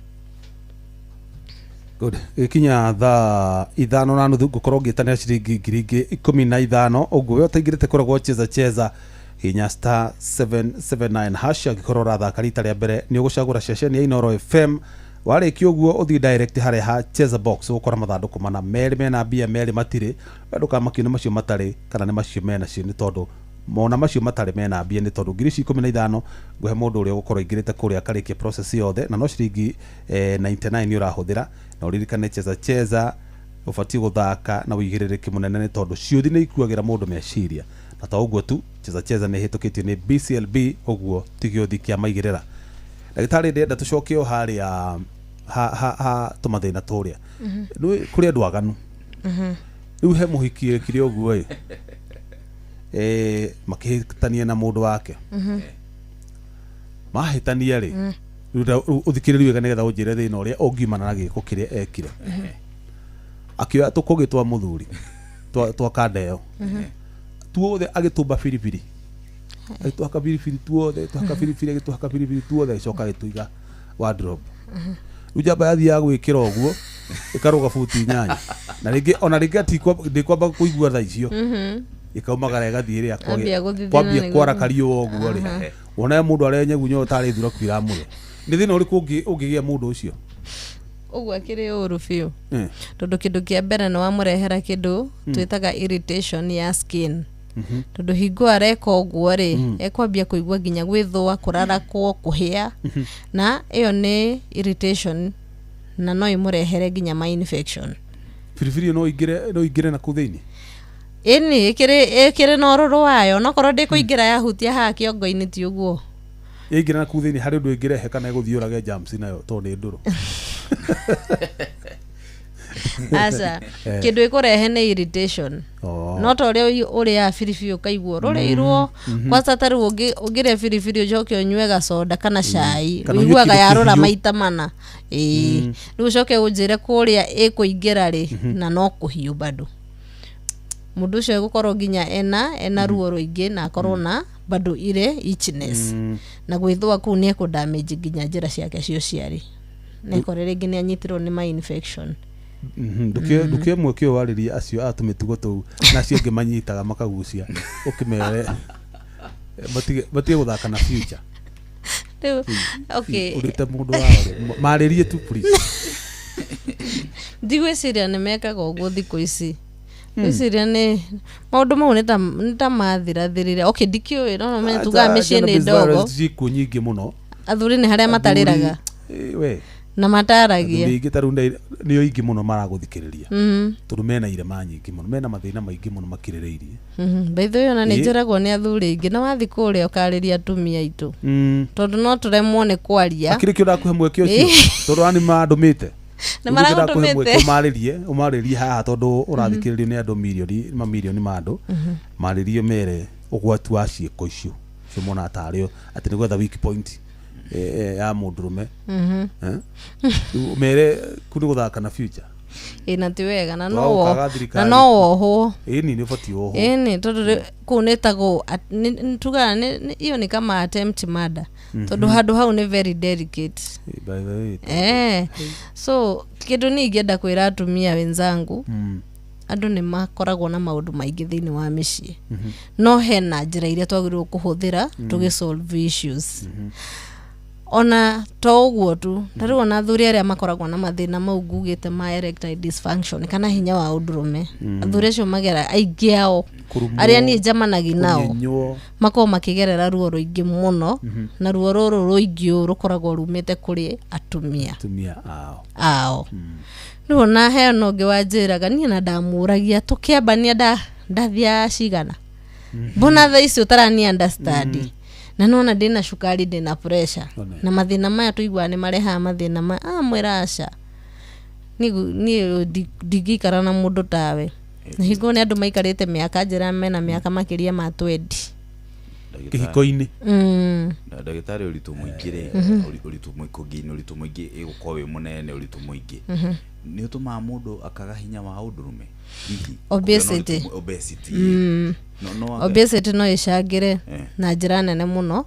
Good. Gĩkinya thaa 5:30 ngũkorwo ngĩtanĩra ciringi 15,000. Ũguo we ũtaingĩrĩte kũragwo Cheza Cheza, hinya *779#. Angĩkorwo ũrathaka rita rĩa mbere, nĩ ũgũcagũra ceceni ya Inooro FM. Warĩkia ũguo, ũthiĩ direct harĩa ha Cheza Box, ũgũkora mathandũkũ mana, merĩ mena mbia, merĩ matirĩ. We ndũkamakio nĩ macio matarĩ kana nĩ macio mena cio, nĩ tondũ mona macio matarĩ mena mbia, nĩ tondũ ngiri ici 15 ngũhe mũndũ ũrĩa ũgũkorwo aingĩrĩte kũrĩa akarĩkia process yothe, na no ciringi 99 nĩ ũrahũthĩra. Na ũririkane, Cheza Cheza ũbatiĩ gũthaka na ũigĩrĩrĩki mũnene, nĩ tondũ ciũthi nĩ ikuagĩra mũndũ meciria. Na to ũguo tu, Cheza Cheza nĩ ĩhĩtũkĩtio nĩ BCLB, ũguo ti gĩũthi kĩa maigĩrĩra. Ndagĩtarĩ, ndĩrenda tũcoke o harĩa ha tũmathĩna tũrĩa. Nĩ kũrĩ andũ aganu. Rĩu he mũhiki ekire ũguo ĩ, makĩhĩtania na mũndũ wake. Mahĩtania rĩ, rĩu ũthikĩrĩrie wega nĩgetha ũnjĩre thĩna ũrĩa ũngiumana na gĩko kĩrĩa ekire. Akĩoya tũkũgĩ twa mũthuri twa kanda ĩyo tuothe, agĩtũmba biribiri, agĩtũhaka biribiri tuothe, tũhaka biribiri, agĩtũhaka biribiri tuothe, agĩcoka agĩtũiga wardrobe. Rĩu njamba yathiaga gwĩkĩra ũguo, ĩkarũga buti 8, na rĩngĩ ona rĩngĩ ndĩkwamba kũigua tha icio, ĩkaumagara ĩgathiĩ ĩrĩa Ambia gũthithina. Kwambia Nĩguo. kwara kariũa ũguo rĩ, wona mũndũ arenyegunya tarĩ thuraku iramũrĩa. Nĩ thĩna ũrĩkũ ũngĩgĩa mũndũ ũcio? Ũguo akĩrĩ ũru biũ, tondũ kĩndũ kĩa mbere nĩ wamũrehera kĩndũ twĩtaga irritation ya skin. Tondũ hingo areka ũguo rĩ, ekwambia kũigua nginya gwĩthũa, kũrarakwo, kũhĩa, na ĩyo nĩ irritation na no ĩmũrehere nginya ma infection. Biribiri ĩyo no ingĩre na kũu thĩinĩ. Ĩni ĩkĩrĩ na ũrũrũ wayo, nokorwo ndĩkũingĩra yahutia haha kĩongo-inĩ, ti ũguo? Ĩingĩra na kũu thĩinĩ, harĩ ũndũ ĩngĩrehe kana ĩgũthiĩ ũrage germs nayo tondũ nĩ ndũrũ? Aca, kĩndũ ĩkũrehe nĩ irritation. Oh. No ta ũrĩa ũrĩaga biribiri ũkaigua ũrũrĩirwo, kwanza ta rĩu ũngĩrĩa biribiri ũcoke ũnyue gacoda kana cai, Kana ũnyue ũiguaga kĩndũ yarũra kĩhiũ. Maita mana, ĩĩ. Rĩu ũcoke ũnjĩre kũrĩa ĩkũingĩra rĩ, na no kũhiũ bado mũndũ ũcio egũkorwo nginya ena ruo rũingĩ na akorwo na bado ile itchiness na gwĩthũa kũu nĩ ekũ damage nginya njĩra ciake cia ũciari, na ĩkore rĩngĩ nĩ anyitirwo nĩ ma infection. Ndũkĩoe mweke ũyũ warĩrie acio a tũmĩtugo tũu na acio angĩ manyitaga makagucia, ũkĩmere matige gũthaka na future. Rĩu okay. Ũrĩte mũndũ wao rĩ, marĩrie tu please. Ndigwĩciria nĩ mekaga ũguo thikũ ici. Ngwĩciria nĩ maũndũ mau nĩ ta mathirathirire. Okay, ndikĩũĩ, no no tugaga mĩciĩ nĩ ndogo. Ciĩkuo nyingĩ mũno. Athuri nĩ harĩa matarĩraga. Athuri, we na mataragia. Athuri aingĩ ta rĩu nĩo aingĩ mũno maragũthikĩrĩria tondũ mena irema nyingĩ mũno, mena mathĩna maingĩ mũno makirĩrĩirie. By the way, ona nĩ Ĩ. njĩragwo nĩ athuri aingĩ na wathiĩ kũrĩa ũkarĩria atumia aitũ, tondũ no tũremwo nĩ kwaria. Akĩrĩ kĩo ndakũhe mweke ũcio tondũ ani mandũmĩte. Nĩ maragũtũmĩte. Ũmarĩrie haha tondũ ũrathikĩrĩrio nĩ andũ mirioni mamirioni ma andũ. Marĩrie mere ũgwati wa ciĩko icio cio monaga tarĩo atĩ nĩ gwetha weak point ya mũndũrũme. Eh? Rĩu mere kuu nĩ gũthaka na future. Ĩ, na ti wega na no Twaũkaga na thirikari. no wohwo. Ĩni nĩ ũbatiĩ wohwo. Ĩni tondũ kũu nĩ tagwo tugaga hiyo ni kama attempt murder, tondũ handũ hau nĩ very delicate. By the way, So kĩndũ niĩ ingĩenda kwĩra atumia wenzangu, andũ nĩ makoragwo na maũndũ maingĩ thĩinĩ wa mĩciĩ, no hena njĩra iria twagĩrĩirwo kũhũthĩra tũgĩ solve issues. Ona to ũguo tu, ta rĩu ona athuri arĩa makoragwo na mathĩna mau ngugĩte ma erectile dysfunction kana hinya wa ũndũrũme, athuri acio magera aingĩ ao Kũrumwo, arĩa niĩ njamanagia nao kũnyenywo. Makoragwo makĩgerera ruo rũingĩ mũno, na ruo rũrũ rũingĩ ũũ rũkoragwo rumĩte kũrĩ atumia atumia ao. Ao. Rĩu ona hena ũngĩ wanjĩraga niĩ na ndamũragia tũkĩambania ndathiaga cigana, mbona thaa ici ũtarani understand na nona ndĩna cukari, ndĩna pressure One. na mathĩna maya tũiguaga nĩ marehaga mathĩna maya. Amwĩra aca, niĩ ndingĩikara na mũndũ tawe, na hingo nĩ andũ maikarĩte mĩaka njĩra mena mĩaka makĩria ma 20 Kĩhiko-inĩ. Ndagĩtarĩ, ũritũ mũingĩ rĩ, ũritũ mũingĩ ũritũ mũingĩ ĩgũkorwo wĩ mũnene, ũritũ mũingĩ nĩ ũtũmaga mũndũ akaga hinya wa ũndũrũme hihi? Obesity. Kũgĩa na obesity no Obesity no ĩcangĩre na njĩra nene mũno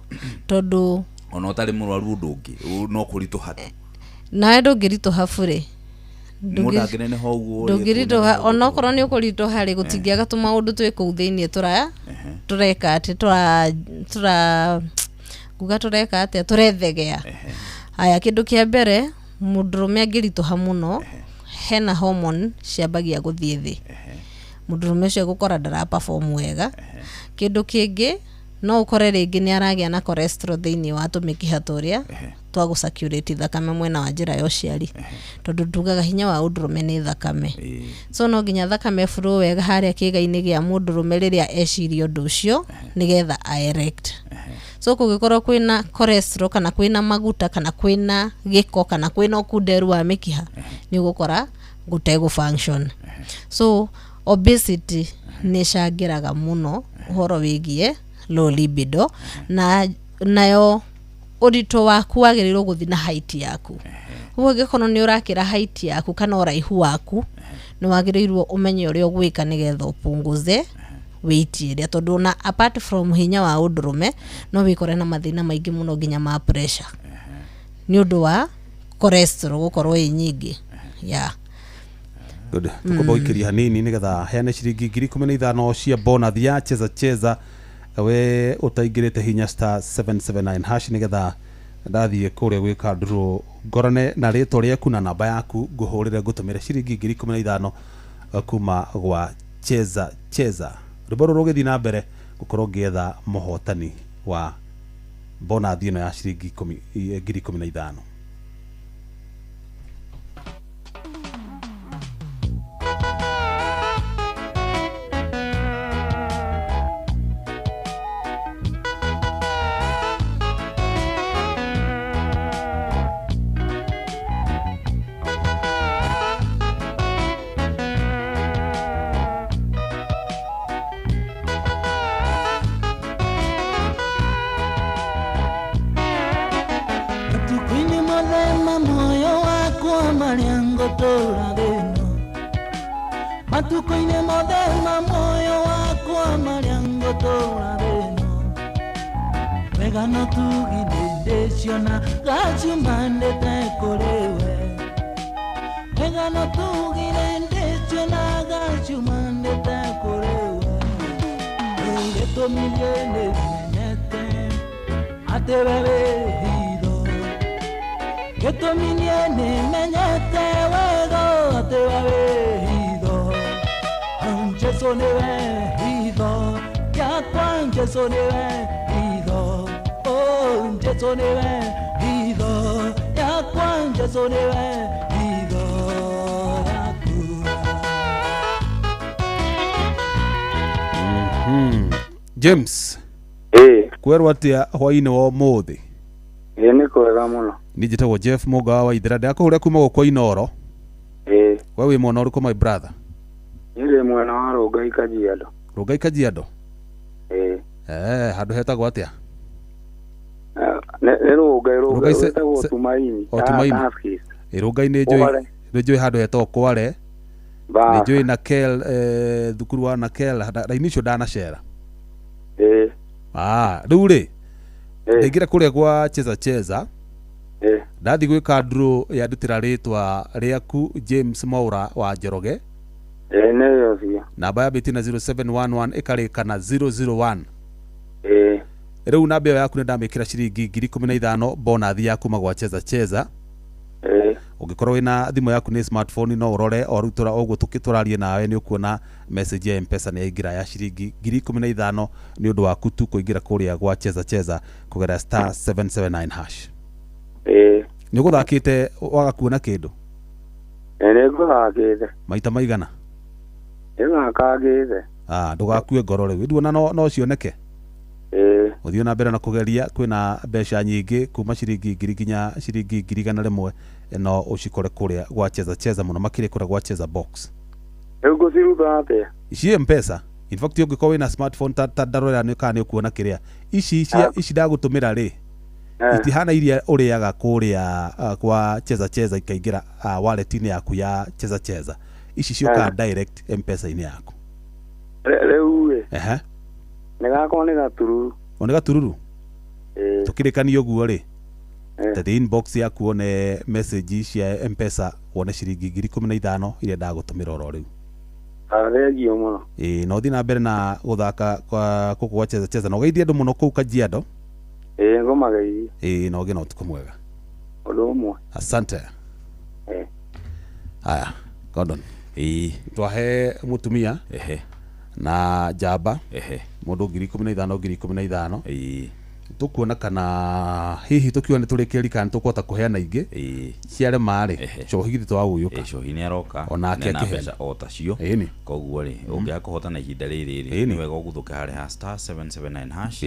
tondũ ona ũtarĩ mũrwaru ũndũ ũngĩ, no kũritũha tu. Nawe ndũngĩritũha burĩ. Mũndũ angĩneneha ũguo rĩ, Ndũngĩritũha. ekũneneha ũguo. Onokorwo nĩ ũkũritũha rĩ, gũtingĩaga tũmaũndũ twĩ kũu thĩiniĩ tũra tũreka atĩ tũra tũra nguga tũreka atĩa, tũrethegea. Aya, kĩndũ kĩa mbere, mũndũrũme angĩritũha mũno, hena hormone ciambagia gũthiĩ thĩ, mũndũrũme ũcio egũkora ndara perform wega. Kĩndũ kĩngĩ, no ũkore rĩngĩ nĩ aragĩa na cholesterol thĩinĩ wa tũmĩkiha tũrĩa twa gũ circulate thakame mwena wa njĩra ya ũciari, tondũ tugaga hinya wa ũndũrũme nĩ thakame. So no nginya thakame flow wega harĩa kĩĩga-inĩ gĩa mũndũrũme rĩrĩa eciria ũndũ ũcio nĩgetha a erect. So kũngĩkorwo kwĩna cholesterol kana kwĩna maguta kana kwĩna gĩko kana kwĩna ũkunderu wa mĩkiha, nĩ ũgũkora gũtegũ function. So obesity nĩ ĩcangĩraga mũno ũhoro wĩgiĩ low libido, na nayo ũritũ waku wagĩrĩirwo gũthiĩ na height yaku. Ũguo angĩkorwo nĩ ũrakĩra height yaku kana ũraihu waku, nĩ wagĩrĩirwo ũmenye ũrĩa ũgwĩka nĩgetha ũpunguze weight ĩrĩa, tondũ ona apart from hinya wa ũndũrũme, no wĩkore na mathĩna maingĩ mũno nginya ma pressure nĩ ũndũ wa cholesterol gũkorwo ĩ nyingĩ, yeah. Good. Tukwamba gũikĩria hanini nĩgetha heane ciringi 15,000 cia bonus ya Cheza Cheza. We ũtaingĩrĩte, hinya *779# nĩgetha ndathiĩ kũrĩa gwĩka ndũrũ ngorane na rĩtwa rĩaku na namba yaku, ngũhũrĩre ngũtũmĩre ciringi 15,000 kuma gwa Cheza Cheza. Rwĩmbo rũrũ rũgĩthiĩ na mbere gũkorwo ngĩetha mũhotani wa bonathi ĩno ya ciringi 15,000. Matuko-inĩ mothe ma moyo wakwa marĩa ngũtũũra thĩ-ĩno wega no tugi ndĩciona gaciumanĩte kũrĩ we wega no tugi ndĩciona gaciumanĩte kũrĩ we gĩtũmi niĩ nĩmenyete atĩ we wĩ hitho gĩtũmi niĩ nĩmenyete wega atĩ we wĩ hitho Jesu niwe hitho yakwa Jesu niwe hitho oh Jesu niwe hitho yakwa Jesu niwe hitho yaku. James kwerwo atia hwaini wa umuthi? Nĩ kwega mũno. Niĩ njĩtagwo Jeff Mũgawa wa Ithira ndakũhũra kuma gũkũ Inooro. We wĩ mwena ũrĩkũ my brother? Nĩ mwena wa Rongai Kajiado. Rongai Kajiado? Handũ hetagwo atĩa? Nĩ Rongai, Rongai wetagwo Tumaini. O Tumaini. Rongai nĩ njũĩ handũ hetagwo Kware. Nĩ njũĩ Nakel, thukuru wa Nakel, raini icio ndanacera. Rĩu rĩ ndaingĩra kũrĩa gwa Cheza Cheza ndathi gwĩka draw yandutĩra rĩtwa rĩaku James Mwaura wa Njoroge. Nĩyo biũ. Namba yambĩtie na 0711 ĩkarĩka na 001. Rĩu namba ĩyo yaku nĩndamĩkĩra ciringi 15,000 bonathi ya kuma gwa Cheza Cheza. Ũngĩkorwo wĩna thimũ yaku nĩ smartphone no ũrore o rĩu ũguo tũrarie nawe nĩ ũkuona message ya M-Pesa nĩ yaingĩra ya ciringi 15,000 nĩ ũndũ waku tu kũingĩra kũrĩa gwa Cheza Cheza kũgerera star 779 hash. Nĩ ũgũthakĩte waga kuona kĩndũ? Nĩ ngũthakĩte. Maita maigana? Nĩthakangĩte. Ndũgakue ngoro rĩu nduona no cioneke. Ũthiĩ na mbere na kũgeria kwĩna mbeca nyingĩ kuma ciringi 1,000 nginya ciringi 100,000 no ũcikore kũrĩa gwa Cheza Cheza mũno makĩria kũrĩa gwa Cheza Box. Rĩu ngũciruta atĩa? Ici M-Pesa. In fact ũngĩkorwo wĩna smartphone ta ndarorera nĩ kana nĩ ũkuona kĩrĩa ici ici ndagũtũmĩra rĩ itihana iria ũrĩaga kũrĩa kwa Cheza Cheza ikaingĩra wallet-inĩ yaku ya Cheza Cheza. Ici ciũkaga direct M-Pesa-inĩ yaku. Rĩu ĩ nĩ gakwa nĩ gatururu. O nĩ gatururu? Tũkĩrĩkania ũguo rĩ ta inbox yaku wone message cia M-Pesa wone ciringi 15,000 iria ndagũtũmĩra oro rĩu. Thengiũ mũno. Na ũthiĩ na mbere na gũthaka gũkũ gwa Cheza Cheza na ũgeithie andũ mũno kũu Kajiado. Ngũmageithia. Na ũgĩe na ũtukũ mwega. Ũndũ ũmwe. Asante. Haya, Gordon. Twahe mũtumia na njamba mũndũ 15,000 15,000 tũkuona kana hihi tũkiona nĩ tũrĩkĩri kana tũkũhota kũheana ingĩ ciarema rĩ cohi githĩ twagũyũka. Cohi nĩ aroka onake na akĩheana mbeca o tacio. Koguo rĩ ũngĩaga kũhotana ihinda rĩrĩ rĩ nĩ wega ũguthũke harĩa ha star 779 hash.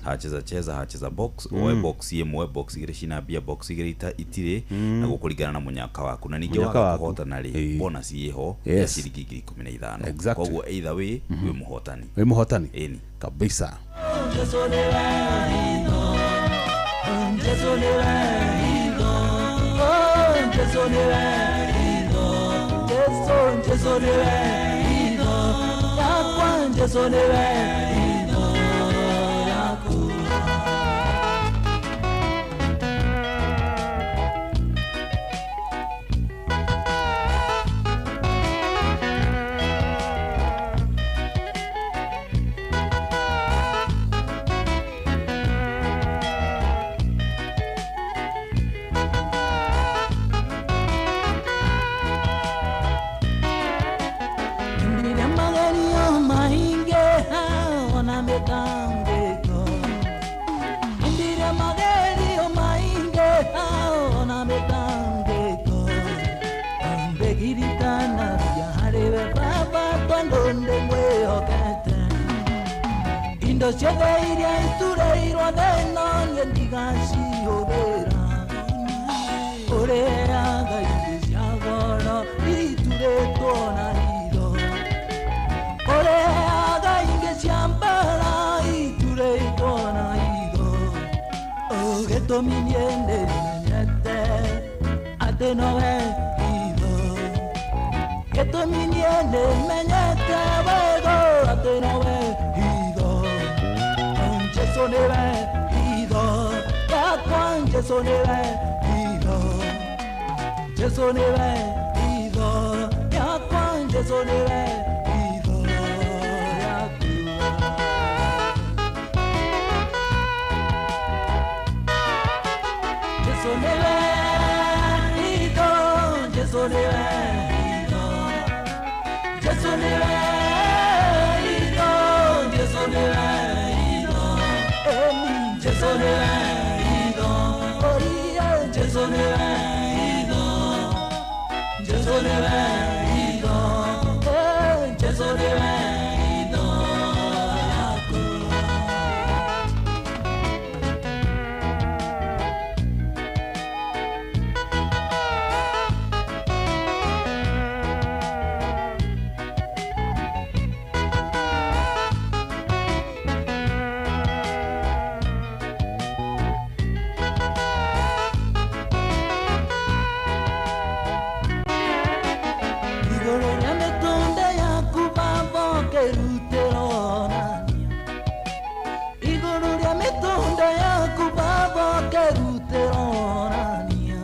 Ha Cheza Cheza ha Cheza Box oe box ĩmwe box igĩrĩ cina mbia box igĩrĩ itirĩ na gũkũringana na mũnyaka waku na ningĩ waga kũhotana rĩ bonus ĩho ya ciringi 15,000. Koguo either way wĩ mũhotani. Wĩ mũhotani kabisa. Jesu niwe hitho Jesu niwe hitho Jesu niwe hitho Jesu niwe hitho yakwa Jesu niwe hitho yaku. Indo ciothe iria itureirwo thĩna niĩ ndigacihũthĩra. Ũrĩaga ingĩ cia goro iturĩtwo na hitho. Ũrĩaga ingĩ cia mbara iturĩtwo na hitho. Gĩtũmi niĩ nĩmenyete atĩ nowe hitho. Gĩtũmi niĩ nĩmenyete wega atĩ nowe hitho. Jesu nĩwe hitho yakwa, Jesu nĩwe hitho. Jesu nĩwe hitho yakwa, Jesu nĩwe hitho yakwa. Jesu nĩwe hitho, Jesu nĩwe hitho. Jesu nĩwe hitho, Jesu nĩwe hitho. Emi Jesu nĩwe hitho, oria Jesu nĩwe hitho. Jesu nĩwe hitho, Jesu nĩwe hitho yakwa. Igũrũ rĩa mĩtũnda yaku baba ũkĩrutĩra onania. Igũrũ rĩa mĩtũnda yaku baba ũkĩrutĩra onania.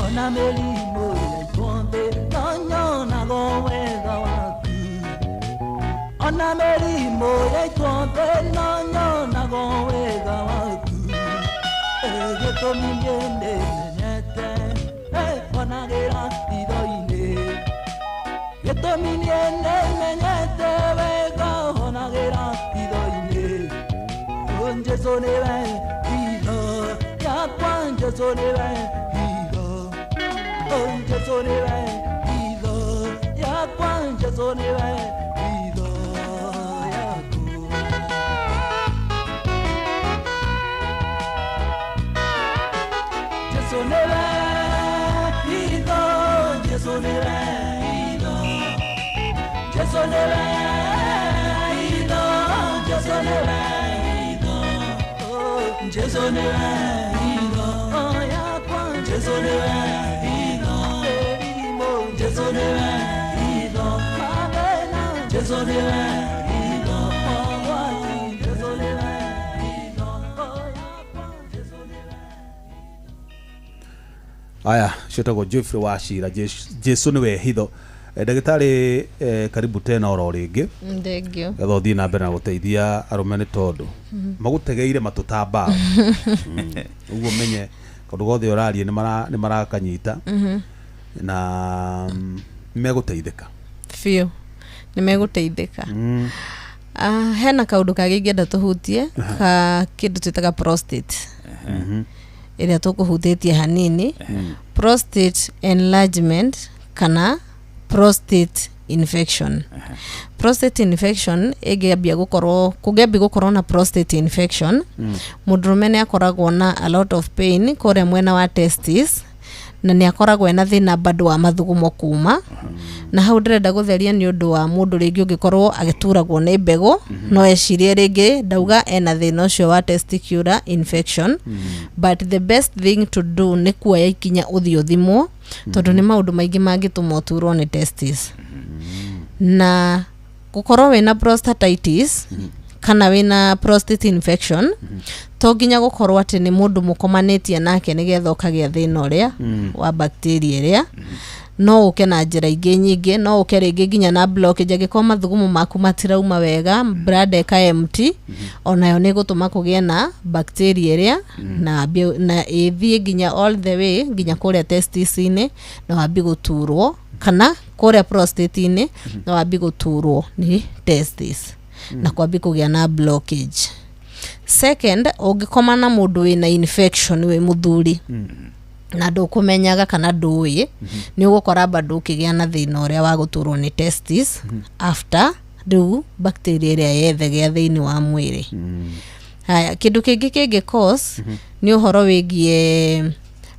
Ona mĩrimũ yaitwo thĩ no nyonaga wega waku. Ona mĩrimũ yaitwo thĩ no nyonaga wega waku. Gĩtũmi niĩ nĩmenyete onagĩra hitho-inĩ. Gĩtũmi niĩ nĩmenyete wega honagĩra hitho-inĩ. Jesu nĩwe hitho yakwa, Jesu nĩwe hitho. Jesu nĩwe hitho yakwa, Jesu nĩwe hitho yakwa. Jesu nĩwe hitho, Jesu nĩwe hitho. Jesu nĩwe hitho, Jesu nĩwe hitho. Jesu nĩwe hitho yakwa, Jesu nĩwe hitho. Jesu nĩwe hitho mathĩna, Jesu nĩwe hitho mogwati, Jesu nĩwe hitho yakwa, Jesu nĩwe. Aya, ciĩtagwo Geoffrey wa Cira, Jesu nĩwe hitho. Ndagĩtarĩ, karibu tena oro rĩngĩ. Thengio. Getha ũthiĩ na mbere na gũteithia arũme nĩ tondũ magũtegeire matũ ta mbaũ. Ũguo menye kaũndũ gothe ũraria nĩ marakanyita na megũteithĩka. Biũ nĩ megũteithĩka. Hena kaũndũ kangĩ ingĩenda tũhutie ka kĩndũ twĩtaga prostate ĩrĩa tũkũhutĩtie hanini. Prostate enlargement kana prostate infection. Prostate infection ĩngĩambia gũkorwo, kũngĩambia gũkorwo na prostate infection, mũndũrũme nĩ akoragwo na a lot of pain kũrĩa mwena wa testis na nĩ akoragwo ena thĩna bado wa mathugumo kuma. Na hau ndĩrenda gũtheria nĩ ũndũ wa mũndũ rĩngĩ ũngĩkorwo agĩturagwo nĩ mbegũ no ecirie rĩngĩ ndauga ena thĩna ũcio wa testicular infection, but the best thing to do nĩ kuoya ikinya ũthiĩ ũthimwo tondũ nĩ maũndũ maingĩ mangĩtũma ũturwo nĩ testis. Na gũkorwo wĩna prostatitis kana wĩna prostate infection to nginya gũkorwo atĩ nĩ mũndũ mũkomanĩtie nake nĩgetha ũkagĩa thĩna ũrĩa wa bacteria ĩrĩa. No ũke na njĩra ingĩ nyingĩ, no ũke rĩngĩ nginya na blockage angĩkorwo mathugumo maku matirauma wega, bladder ĩka empty, onayo nĩ ĩgũtũma kũgĩe na bacteria ĩrĩa na na ĩthiĩ nginya all the way nginya kũrĩa testis-inĩ na wambie gũturwo, kana kũrĩa prostate-inĩ na wambie gũturwo nĩ testis na kwambie kũgĩa na blockage. Second, ũngĩkoma na mũndũ wĩna infection wĩ mũthuri na ndũkũmenyaga kana ndũĩ, nĩ ũgũkora bado ũkĩgĩa na thĩna ũrĩa wa gũturwo nĩ testis after Rĩu bacteria ĩrĩa yethegea thĩinĩ wa mwĩrĩ. Haya, kĩndũ kĩngĩ kĩngĩ cause nĩ ũhoro wĩgiĩ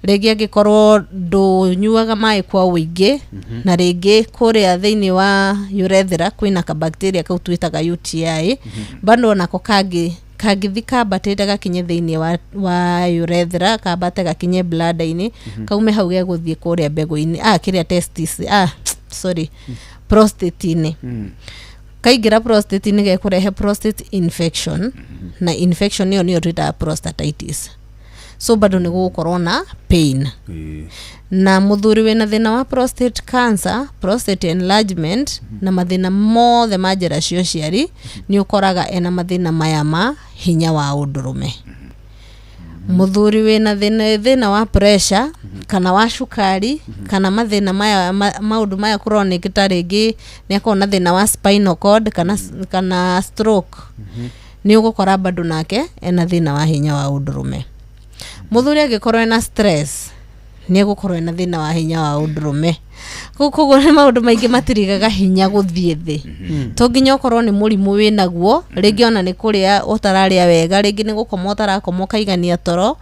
rĩngĩ angĩkorwo ndũnyuaga maĩ kwa ũingĩ, na rĩngĩ kũrĩa thĩinĩ wa urethra kwĩna kabacteria kau twĩtaga UTI, bado onako kangĩthi kambatĩte gakinye thĩinĩ wa urethra, kambate gakinye bladder-inĩ, kaume hau gegũthiĩ kũrĩa mbegũ-inĩ, kĩrĩa testis, sorry, prostate-inĩ. Kaingĩra prostate-inĩ gekũrehe prostate infection, na infection ĩyo nĩyo twĩtaga prostatitis. So bado nĩ gũgũkorwo na pain. Na mũthuri wĩna thĩna wa prostate cancer, prostate enlargement, na mathĩna mothe ma njĩra cia ũciari, nĩ ũkoraga ena mathĩna maya ma hinya wa ũndũrũme. Mũthuri wĩna thĩna wa pressure kana wa cukari kana mathĩna maya maũndũ maya chronic, ta rĩngĩ nĩ akorwo na thĩna wa spinal cord kana stroke, nĩ ũgũkora bado nake ena thĩna wa hinya wa ũndũrũme. Mũthuri angĩkorwo ena stress, nĩ egũkorwo ena thĩna wa hinya wa ũndũrũme. Koguo nĩ maũndũ maingĩ matirigaga hinya gũthiĩ thĩ. To nginya ũkorwo nĩ mũrimũ wĩnaguo, rĩngĩ ona nĩ kũrĩa ũtararĩa wega, rĩngĩ nĩ gũkoma ũtarakoma ũkaigania toro.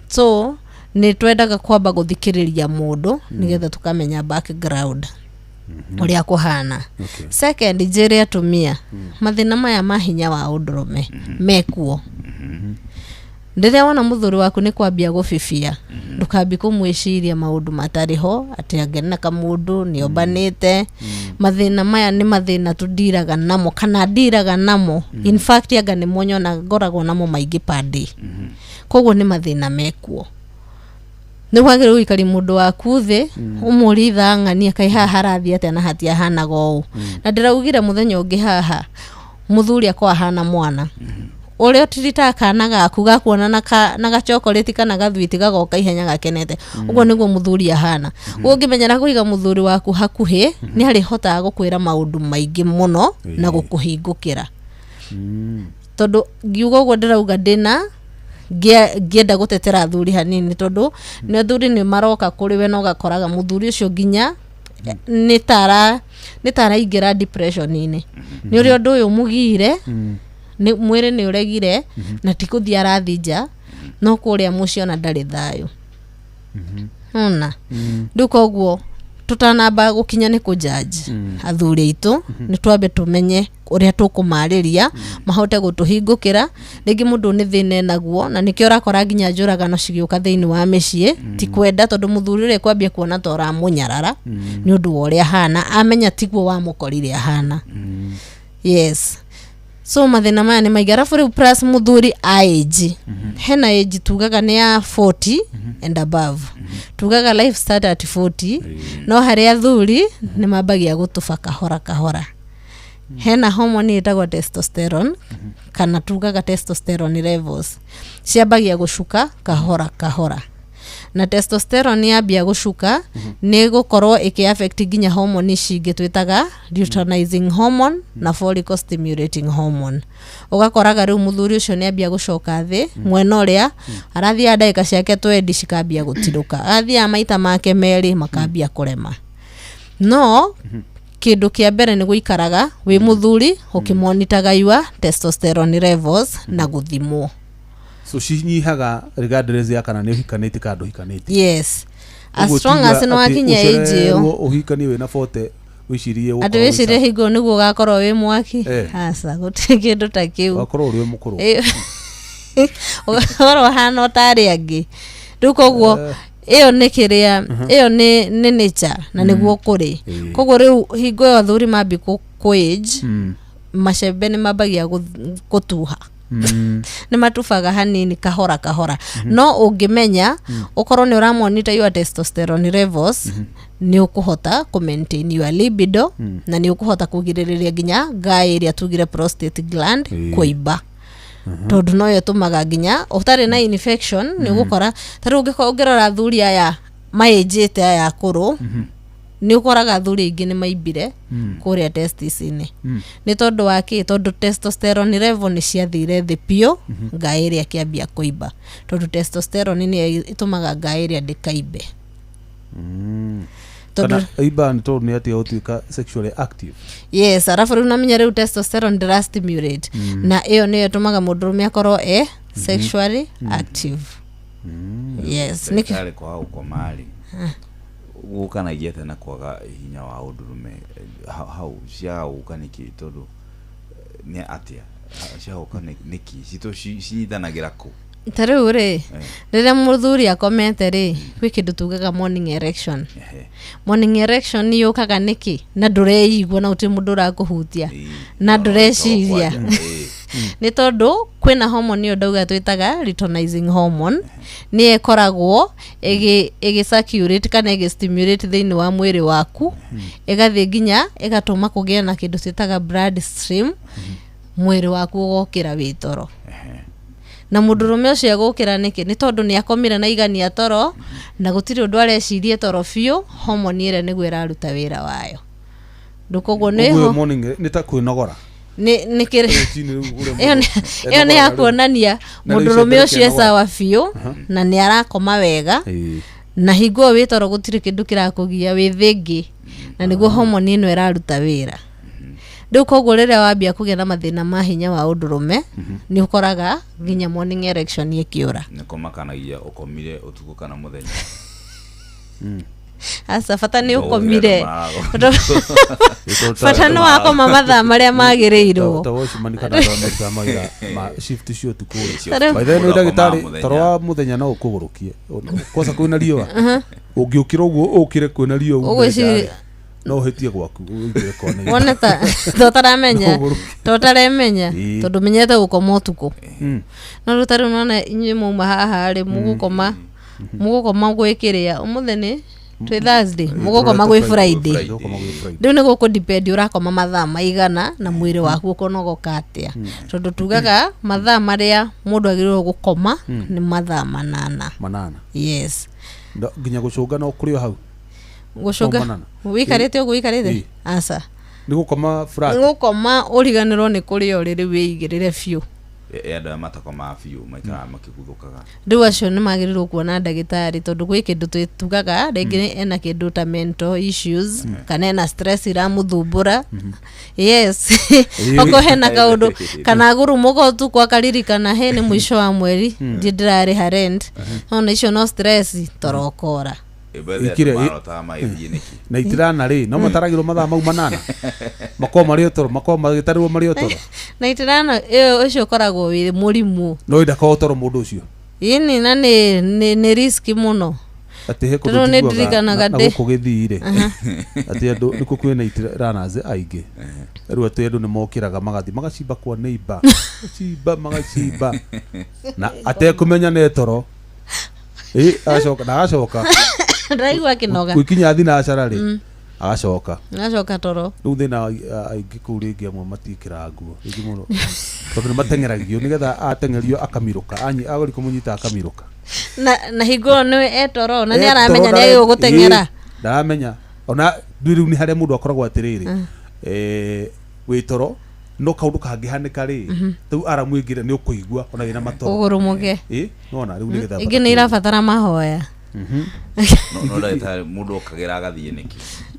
So nĩ twendaga kwamba gũthikĩrĩria mũndũ nĩgetha tũkamenya background ũrĩa kũhana. Second, njĩre atumia mathĩna maya ma hinya wa ũndũrũme mekuo. Rĩrĩa wona mũthuri waku nĩ kwambia gũbibia, ndũkambi kũmwĩciria maũndũ matarĩ ho, atĩ angĩ na kamũndũ nĩ ombanĩte. Mathĩna maya nĩ mathĩna tũndiraga namo kana ndiraga namo. In fact, anga nĩmo nyonaga ngoragwo namo maingĩ per day. Koguo nĩ mathĩna mekuo. Nĩ wagĩrĩirwo gũikaria mũndũ waku thĩ, ũmũrie ithaa ng'ania, kaĩ haha harathiĩ atĩa na hatiahanaga ũũ. Na ndĩraugire mũthenya ũngĩ haha, mũthuri akorwo ahana mwana ũrĩa ũtiritaga kana gaku gakuona na gachokorĩti kana gathwiti gagoka ihenya gakenete. Ũguo nĩguo mũthuri ahana. Ũguo ũngĩmenyera kũiga mũthuri waku hakuhĩ, nĩ arĩhotaga gũkwĩra maũndũ maingĩ mũno na gũkũhingũkĩra. Tondũ ngiuga ũguo ndĩrauga ndĩna ngĩenda gũtetera athuri hanini, tondũ nĩ athuri nĩ maroka kũrĩ we na ũgakoraga mũthuri ũcio nginya nĩ taraingĩra depression-inĩ nĩ ũrĩa ũndũ ũyũ mũgire nĩ mwĩrĩ nĩ ũregire na ti kũthiĩ arathiĩ nja, no kũrĩa mũciĩ ona ndarĩ thayũ ona rĩu. Koguo tũtanamba gũkinya nĩ kũjudge athuri aitũ, nĩ twambe tũmenye ũrĩa tũkũmarĩria mahote gũtũhingũkĩra. Rĩngĩ mũndũ nĩ thĩna enaguo, na nĩkĩo ũrakora nginya njũragano cigĩũka thĩinĩ wa mĩciĩ, ti kwenda, tondũ mũthuri ũrĩa kwambia kuona ta ũramũnyarara nĩ ũndũ wa ũrĩa ahana, amenya tiguo wamũkorire ahana. Yes, so mathĩna maya nĩ maingĩ. Arabu rĩu plus mũthuri age, hena age tugaga nĩ ya 40 and above. Tugaga life start at 40, no harĩ athuri nĩ mambagia gũtũba kahora kahora. Hena hormone ĩtagwo testosterone, kana tugaga testosterone levels ciambagia gũcuka kahora kahora, na testosterone yambia gũcuka nĩ gũkorwo ĩkĩ affect nginya hormone ici ingĩ twĩtaga luteinizing hormone na follicle stimulating hormone. Ũgakoraga rĩu mũthuri ũcio nĩ ambia gũcoka thĩ, mwena ũrĩa arathiaga ndagĩka ciake twendi cikambia gũtirũka, arathiaga maita make merĩ makambia kũrema. No kĩndũ kĩa mbere nĩ gũikaraga wĩ mũthuri ũkĩmonitaga your testosterone levels na gũthimwo. So cinyihaga regardless ya kana nĩ ũhikanĩtie kana ndũhikanĩtie? Yes, as long as nĩ wakinya age ĩyo. Ũhikanie wĩna 40, wĩcirie atĩ wĩcirie hingo nĩguo ũgakorwo wĩ mwaki. Aca, gũtirĩ kĩndũ ta kĩu. Ũgakorwo ũrĩ mũkũrũ. Ũgakorwo ũhana o ta arĩa angĩ rĩu. Koguo ĩyo nĩ kĩrĩa, ĩyo nĩ nature na nĩguo kũrĩ. Koguo rĩu hingo ĩyo athuri mambi kũ age, macembe nĩ mambagia gũtuha, nĩ matubaga hanini kahora kahora. No ũngĩmenya ũkorwo nĩ ũramonita your testosterone levels, nĩ ũkũhota kũ maintain your libido na nĩ ũkũhota kũgirĩrĩria nginya ngaĩ ĩrĩa tugire prostate gland kũimba, tondũ noyo ĩtũmaga nginya ũtarĩ na infection nĩ ũgũkora. Ta rĩu ũngĩkorwo ũngĩrora athuri aya maĩnjĩte, aya akũrũ, nĩ ũkoraga athuri aingĩ nĩ maimbire kũrĩa testis-inĩ. Nĩ tondũ wa kĩ? Tondũ testosterone level nĩ ciathire thĩ biũ, ngaĩ ĩrĩa ĩkĩambia kũimba, tondũ testosterone nĩyo ĩtũmaga ngaĩ ĩrĩa ndĩkaimbe. Tondũ Kana aimbaga nĩ tondũ nĩ atiga gũtuĩka sexually active. Yes, arabu rĩu namenya rĩu testosterone ndĩra stimulate, na ĩyo nĩyo ĩtũmaga mũndũrũme akorwo e sexually active. Yes, nĩkĩo. Ndagĩtarĩ, kwaga gũkoma rĩ, gũkanagia atĩa na kwaga hinya wa ũndũrũme? Hau ciaga gũka nĩkĩ? Tondũ nĩ atĩa ciaga gũka nĩkĩ? Citũ cinyitanagĩra kũ? Ta rĩu rĩ, rĩrĩa mũthuri akomete rĩ, gwĩ kĩndũ tugaga morning erection. Morning erection yũkaga nĩkĩ na ndũreigua na gũtirĩ mũndũ ũrakũhutia na ndũreciria? Nĩ tondũ kwĩna hormone ĩyo ndauga twĩtaga luteinizing hormone, nĩyo ĩkoragwo ĩgĩ circulate kana ĩgĩ stimulate thĩinĩ wa mwĩrĩ waku, ĩgathiĩ nginya ĩgatũma kũgĩe na kĩndũ twĩtaga blood stream, mwĩrĩ waku ũgokĩra wĩ toro. Na mũndũrũme ũcio egũkĩra nĩkĩ? Nĩ tondũ nĩ akomire na igania toro na gũtirĩ ũndũ arecirie, toro biũ, hormone ĩrĩa nĩguo ĩraruta wĩra wayo. Rĩu koguo nĩ Ũguo ho morning nĩ ta kwĩnogora. Nĩ kĩrĩ Rũcinĩ rĩu ũrĩa ĩyo mũndũ ĩyo nĩ ya enogoraga rĩu. kuonania Na rĩu mũndũrũme icembe ũcio e rĩkenogora. sawa biũ na nĩ arakoma wega. Na hingo ĩyo wĩ toro gũtirĩ kĩndũ kĩrakũgia, wĩ thĩngĩ, na nĩguo hormone ĩno ĩraruta wĩra. Rĩu koguo rĩrĩa wambia kũgĩa na mathĩna ma hinya wa ũndũrũme, nĩ ũkoraga nginya morning erection ĩkĩũra. Nĩ kũmakanagia ũkomire ũtukũ kana mũthenya. Aca, bata nĩ No, ũkomire. ũkĩra Bata nĩ wakoma mathaa marĩa magĩrĩirwo. Ta watchman kana andũ arĩa marutaga mawĩra ma shift cia ũtukũ rĩ. Cia Tarĩu- By the way, nĩ Mũndũ ndagĩtarĩ, akomaga mũthenya. toro wa mũthenya no ũkũgũrũkie kosa kwĩna riũa, ũngĩũkĩra ũguo ũkĩre kwĩna riũa ume Ũgwĩciria- nja rĩ, no ũhĩtie gwaku ũingĩre kona. Wone ta to ũtaramenya. No ũgũrũke. To ũtaremenya. Tondũ menyete gũkoma ũtukũ. No rĩu ta rĩu nona inyuĩ mauma haha rĩ, mũgũkoma gwĩkĩrĩa ũmũthĩ nĩ twĩ Thursday, mũgũkoma gwĩ Friday. Mũgũkoma gwĩ Friday. Rĩu nĩ gũkũ depend ũrakoma mathaa maigana na mwĩrĩ waku ũkũnogoka atĩa, tondũ tugaga mathaa marĩa mũndũ agĩrĩirwo gũkoma nĩ mathaa 8. 8. Yes. Nginya gũcũnga no kũrĩ o hau. Gũcũnga? No 8. Wĩikarĩte ũguo wĩikarĩte? Aca. Nĩ gũkoma flat. Nĩ gũkoma ũriganĩrwo nĩ kũrĩa ũrĩ, rĩu wĩigĩrĩre biũ. Andũ arĩa matakomaga biũ maikaraga makĩguthũkaga. Rĩu acio nĩ magĩrĩirwo kuona ndagĩtarĩ, tondũ gwĩ kĩndũ tugaga rĩngĩ ena kĩndũ ta mental issues kana ena stress iramũthumbũra. Yes, okorwo hena kaũndũ kana agurumũka ũtukũ akaririkana he nĩ mũico wa mweri ndiĩ ndĩrarĩha rent, nona icio no stress, toro ũkora. Ikire marotaga magĩthiĩ nĩkĩ? Na itirana rĩ, no mataragĩrwo mathaa mau 8, makorwo marĩ o toro, makorwo magĩtarĩrwo marĩ o toro. Na itirana ĩyo, ũcio ũkoragwo wĩ mũrimũ. No ndakorwo toro mũndũ ũcio. Ĩni, na nĩ risk mũno. Atĩ he kũndũ Tondũ nĩ njiguaga ndirikanaga na gũkũ gĩthii rĩ, atĩ andũ nĩkuo kwĩna itiranas aingĩ. Rĩu atĩ andũ nĩ mokĩraga magathiĩ magacimba kwa neighbor, magacimba magacimba na atekũmenya nĩ toro. Ĩ agacoka na agacoka Ndĩraigua akĩnoga. Gwĩkinya thinacara rĩ, agacoka. Agacoka toro. Rĩu thĩna aingĩ kũu rĩngĩ amwe matiĩkĩraga nguo rĩngĩ mũno tondũ nĩ mateng'eragio, nĩgetha ateng'erio akamirũka, agori kũmũnyita akamirũka. Na hingo ĩyo nĩwe etoro na nĩ Eh, aramenya toro nĩ agĩrĩirwo gũteng'era. Ĩ, ndaramenya ona rĩu nĩ harĩa mũndũ akoragwo atĩrĩrĩ, wĩ toro no kaũndũ kangĩhanĩka rĩ, rĩu aramu ĩngĩ nĩ ũkũigua ona wĩna matoro. Ũgũrũmũke. Ĩ nona rĩu nĩgetha Ingĩ nĩ irabatara mahoya. No ndagĩtarĩ, mũndũ okagĩra agathiĩ nĩkĩ?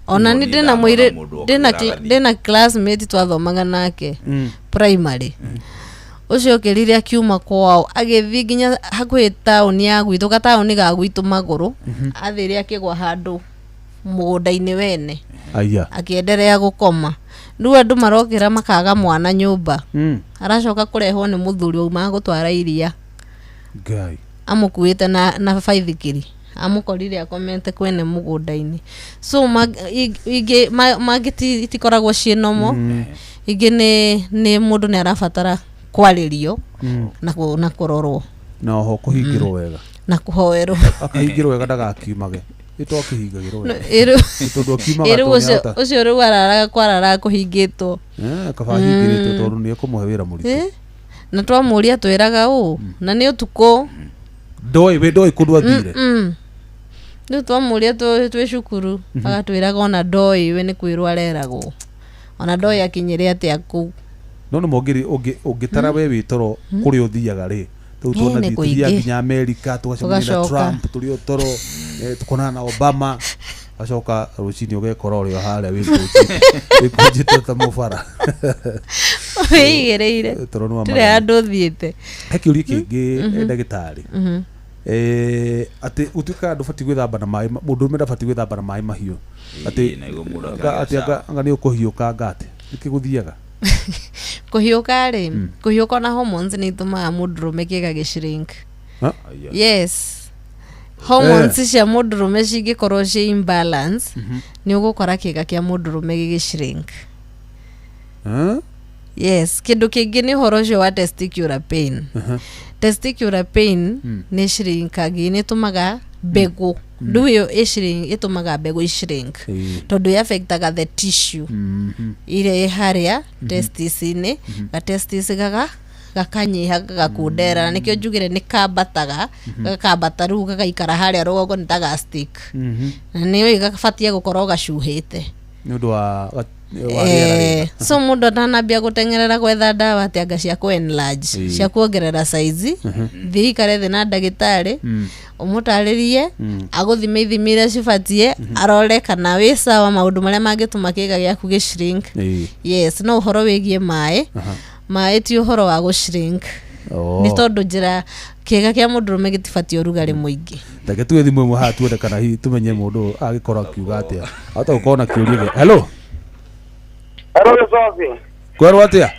Ona Niĩ nĩ ndĩna ndamona mũirĩ mũndũ ndĩna okagĩra agathiĩ. ndĩna classmate twathomaga nake primary. Ũcio okĩrire akiuma kwao agĩthiĩ nginya hakuhĩ taũni ya gwitũ, gataũni ga gwitũ magũrũ, athire akĩgwa handũ mũgũnda-inĩ wene. Aya. Akĩenderea gũkoma. Rĩu andũ marokĩra makaga mwana nyũmba. Aracoka kũrehwo nĩ mũthuri waumaga gũtwara iria. Ngai. Amũkuĩte na baithikiri, amũkorire akomete kwene mũgũnda-inĩ. So ingĩ mangĩ itikoragwo ciĩ nomo, ingĩ nĩ mũndũ nĩ arabatara kwarĩrio na kũrorwo. Na oho kũhingĩrwo wega. Na kũhoerwo. Akahingĩrwo wega ndagakiumage, ĩto akĩhingagĩrwo wega. Ĩ Tondũ akiumaga rĩu tondũ ũcio nĩahota- ũcio rĩu araraga kwararaga kũhingĩtwo. Eh, kaba ahingĩrĩtwo tondũ nĩ ekũmũhe wĩra mũritũ. Eh, na twamũria twĩraga ũũ na nĩ ũtukũ. Ndoĩ we ndoĩ kũndũ athire. Rĩu twamũria twĩ cukuru agatwĩraga ona ndoĩ, we nĩ kwĩrwo areragwo, ona ndoĩ akinyire atĩa kũu. No nĩ mongĩrĩ ũngĩtara we wĩ toro kũrĩa ũthiaga rĩ, rĩu Eh, tuona nĩ tũthiaga kũingĩ. nginya Amerika, tũgacemania na Tũgacoka. Trump tũrĩ o toro, tukonana na Obama. Gacoka rũcinĩ ũgekora ũrĩ o harĩa wĩkũnjĩte ta mũbara. Wĩigĩrĩire. Toro nĩ wa Ndĩrĩ magego. handũ ũthiĩte. He kĩũria kĩngĩ, ndagĩtarĩ, atĩ gũtuĩkaga ndũbatiĩ gwĩthamba na maĩ, mũndũrũme ndabatiĩ gwĩthamba na maĩ mahiũ, atĩ Ĩĩ, na iguo mũndũ atĩ akĩagĩa anga nĩ ũkũhiũka, anga atĩ nĩkĩ gũthiaga? Kũhiũka rĩ, kũhiũka na hormones nĩ itũmaga mũndũrũme kĩga gĩshrink. Ha? Aya. Yes, hormones cia mũndũrũme cingĩkorwo ciĩ imbalance, nĩ ũgũkora kĩga kĩa mũndũrũme gĩgĩshrink. Eh? Yes, kĩndũ kĩngĩ nĩ ũhoro ũcio wa testicular pain. Testicular pain nĩ shrinkagi, nĩ ĩtũmaga mbegũ rĩu ĩyo ĩshrink, ĩtũmaga mbegũ ishrink, tondũ ĩaffectaga the tissue ĩrĩa ĩ harĩa testis-inĩ, ga testis gaga gakanyiha, gagakundera, na nĩkĩo njugire nĩ kambataga, gakambata rĩu gagaikara harĩa rũgongo nĩ ta ga stick, na nĩyo gabatie gũkorwo gacuhĩte. Nĩ ũndũ wa rĩera rĩega. So mũndũ atanambia gũteng'erera gwetha ndawa atĩ anga cia kũ enlarge, cia kuongerera size, thiĩ ikare thĩ na ndagĩtarĩ, ũmũtarĩrie, agũthime ithimi iria cibatie, arore kana wĩ sawa, maũndũ marĩa mangĩtũma kĩga gĩaku gĩ shrink. Yes, no ũhoro wĩgiĩ maĩ, maĩ ti ũhoro wa gũ shrink, nĩ tondũ njĩra kĩga kĩa mũndũrũme gĩtibatiĩ ũrugarĩ mũingĩ. Reke tuge thimũ ĩmwe haha tuone kana hihi tũmenye mũndũ ũyũ agĩkorwo akiuga atĩa, ahota gũkorwo na kĩũria gĩa. Hello. Hello, Gĩcoki. Kwerwo atĩa?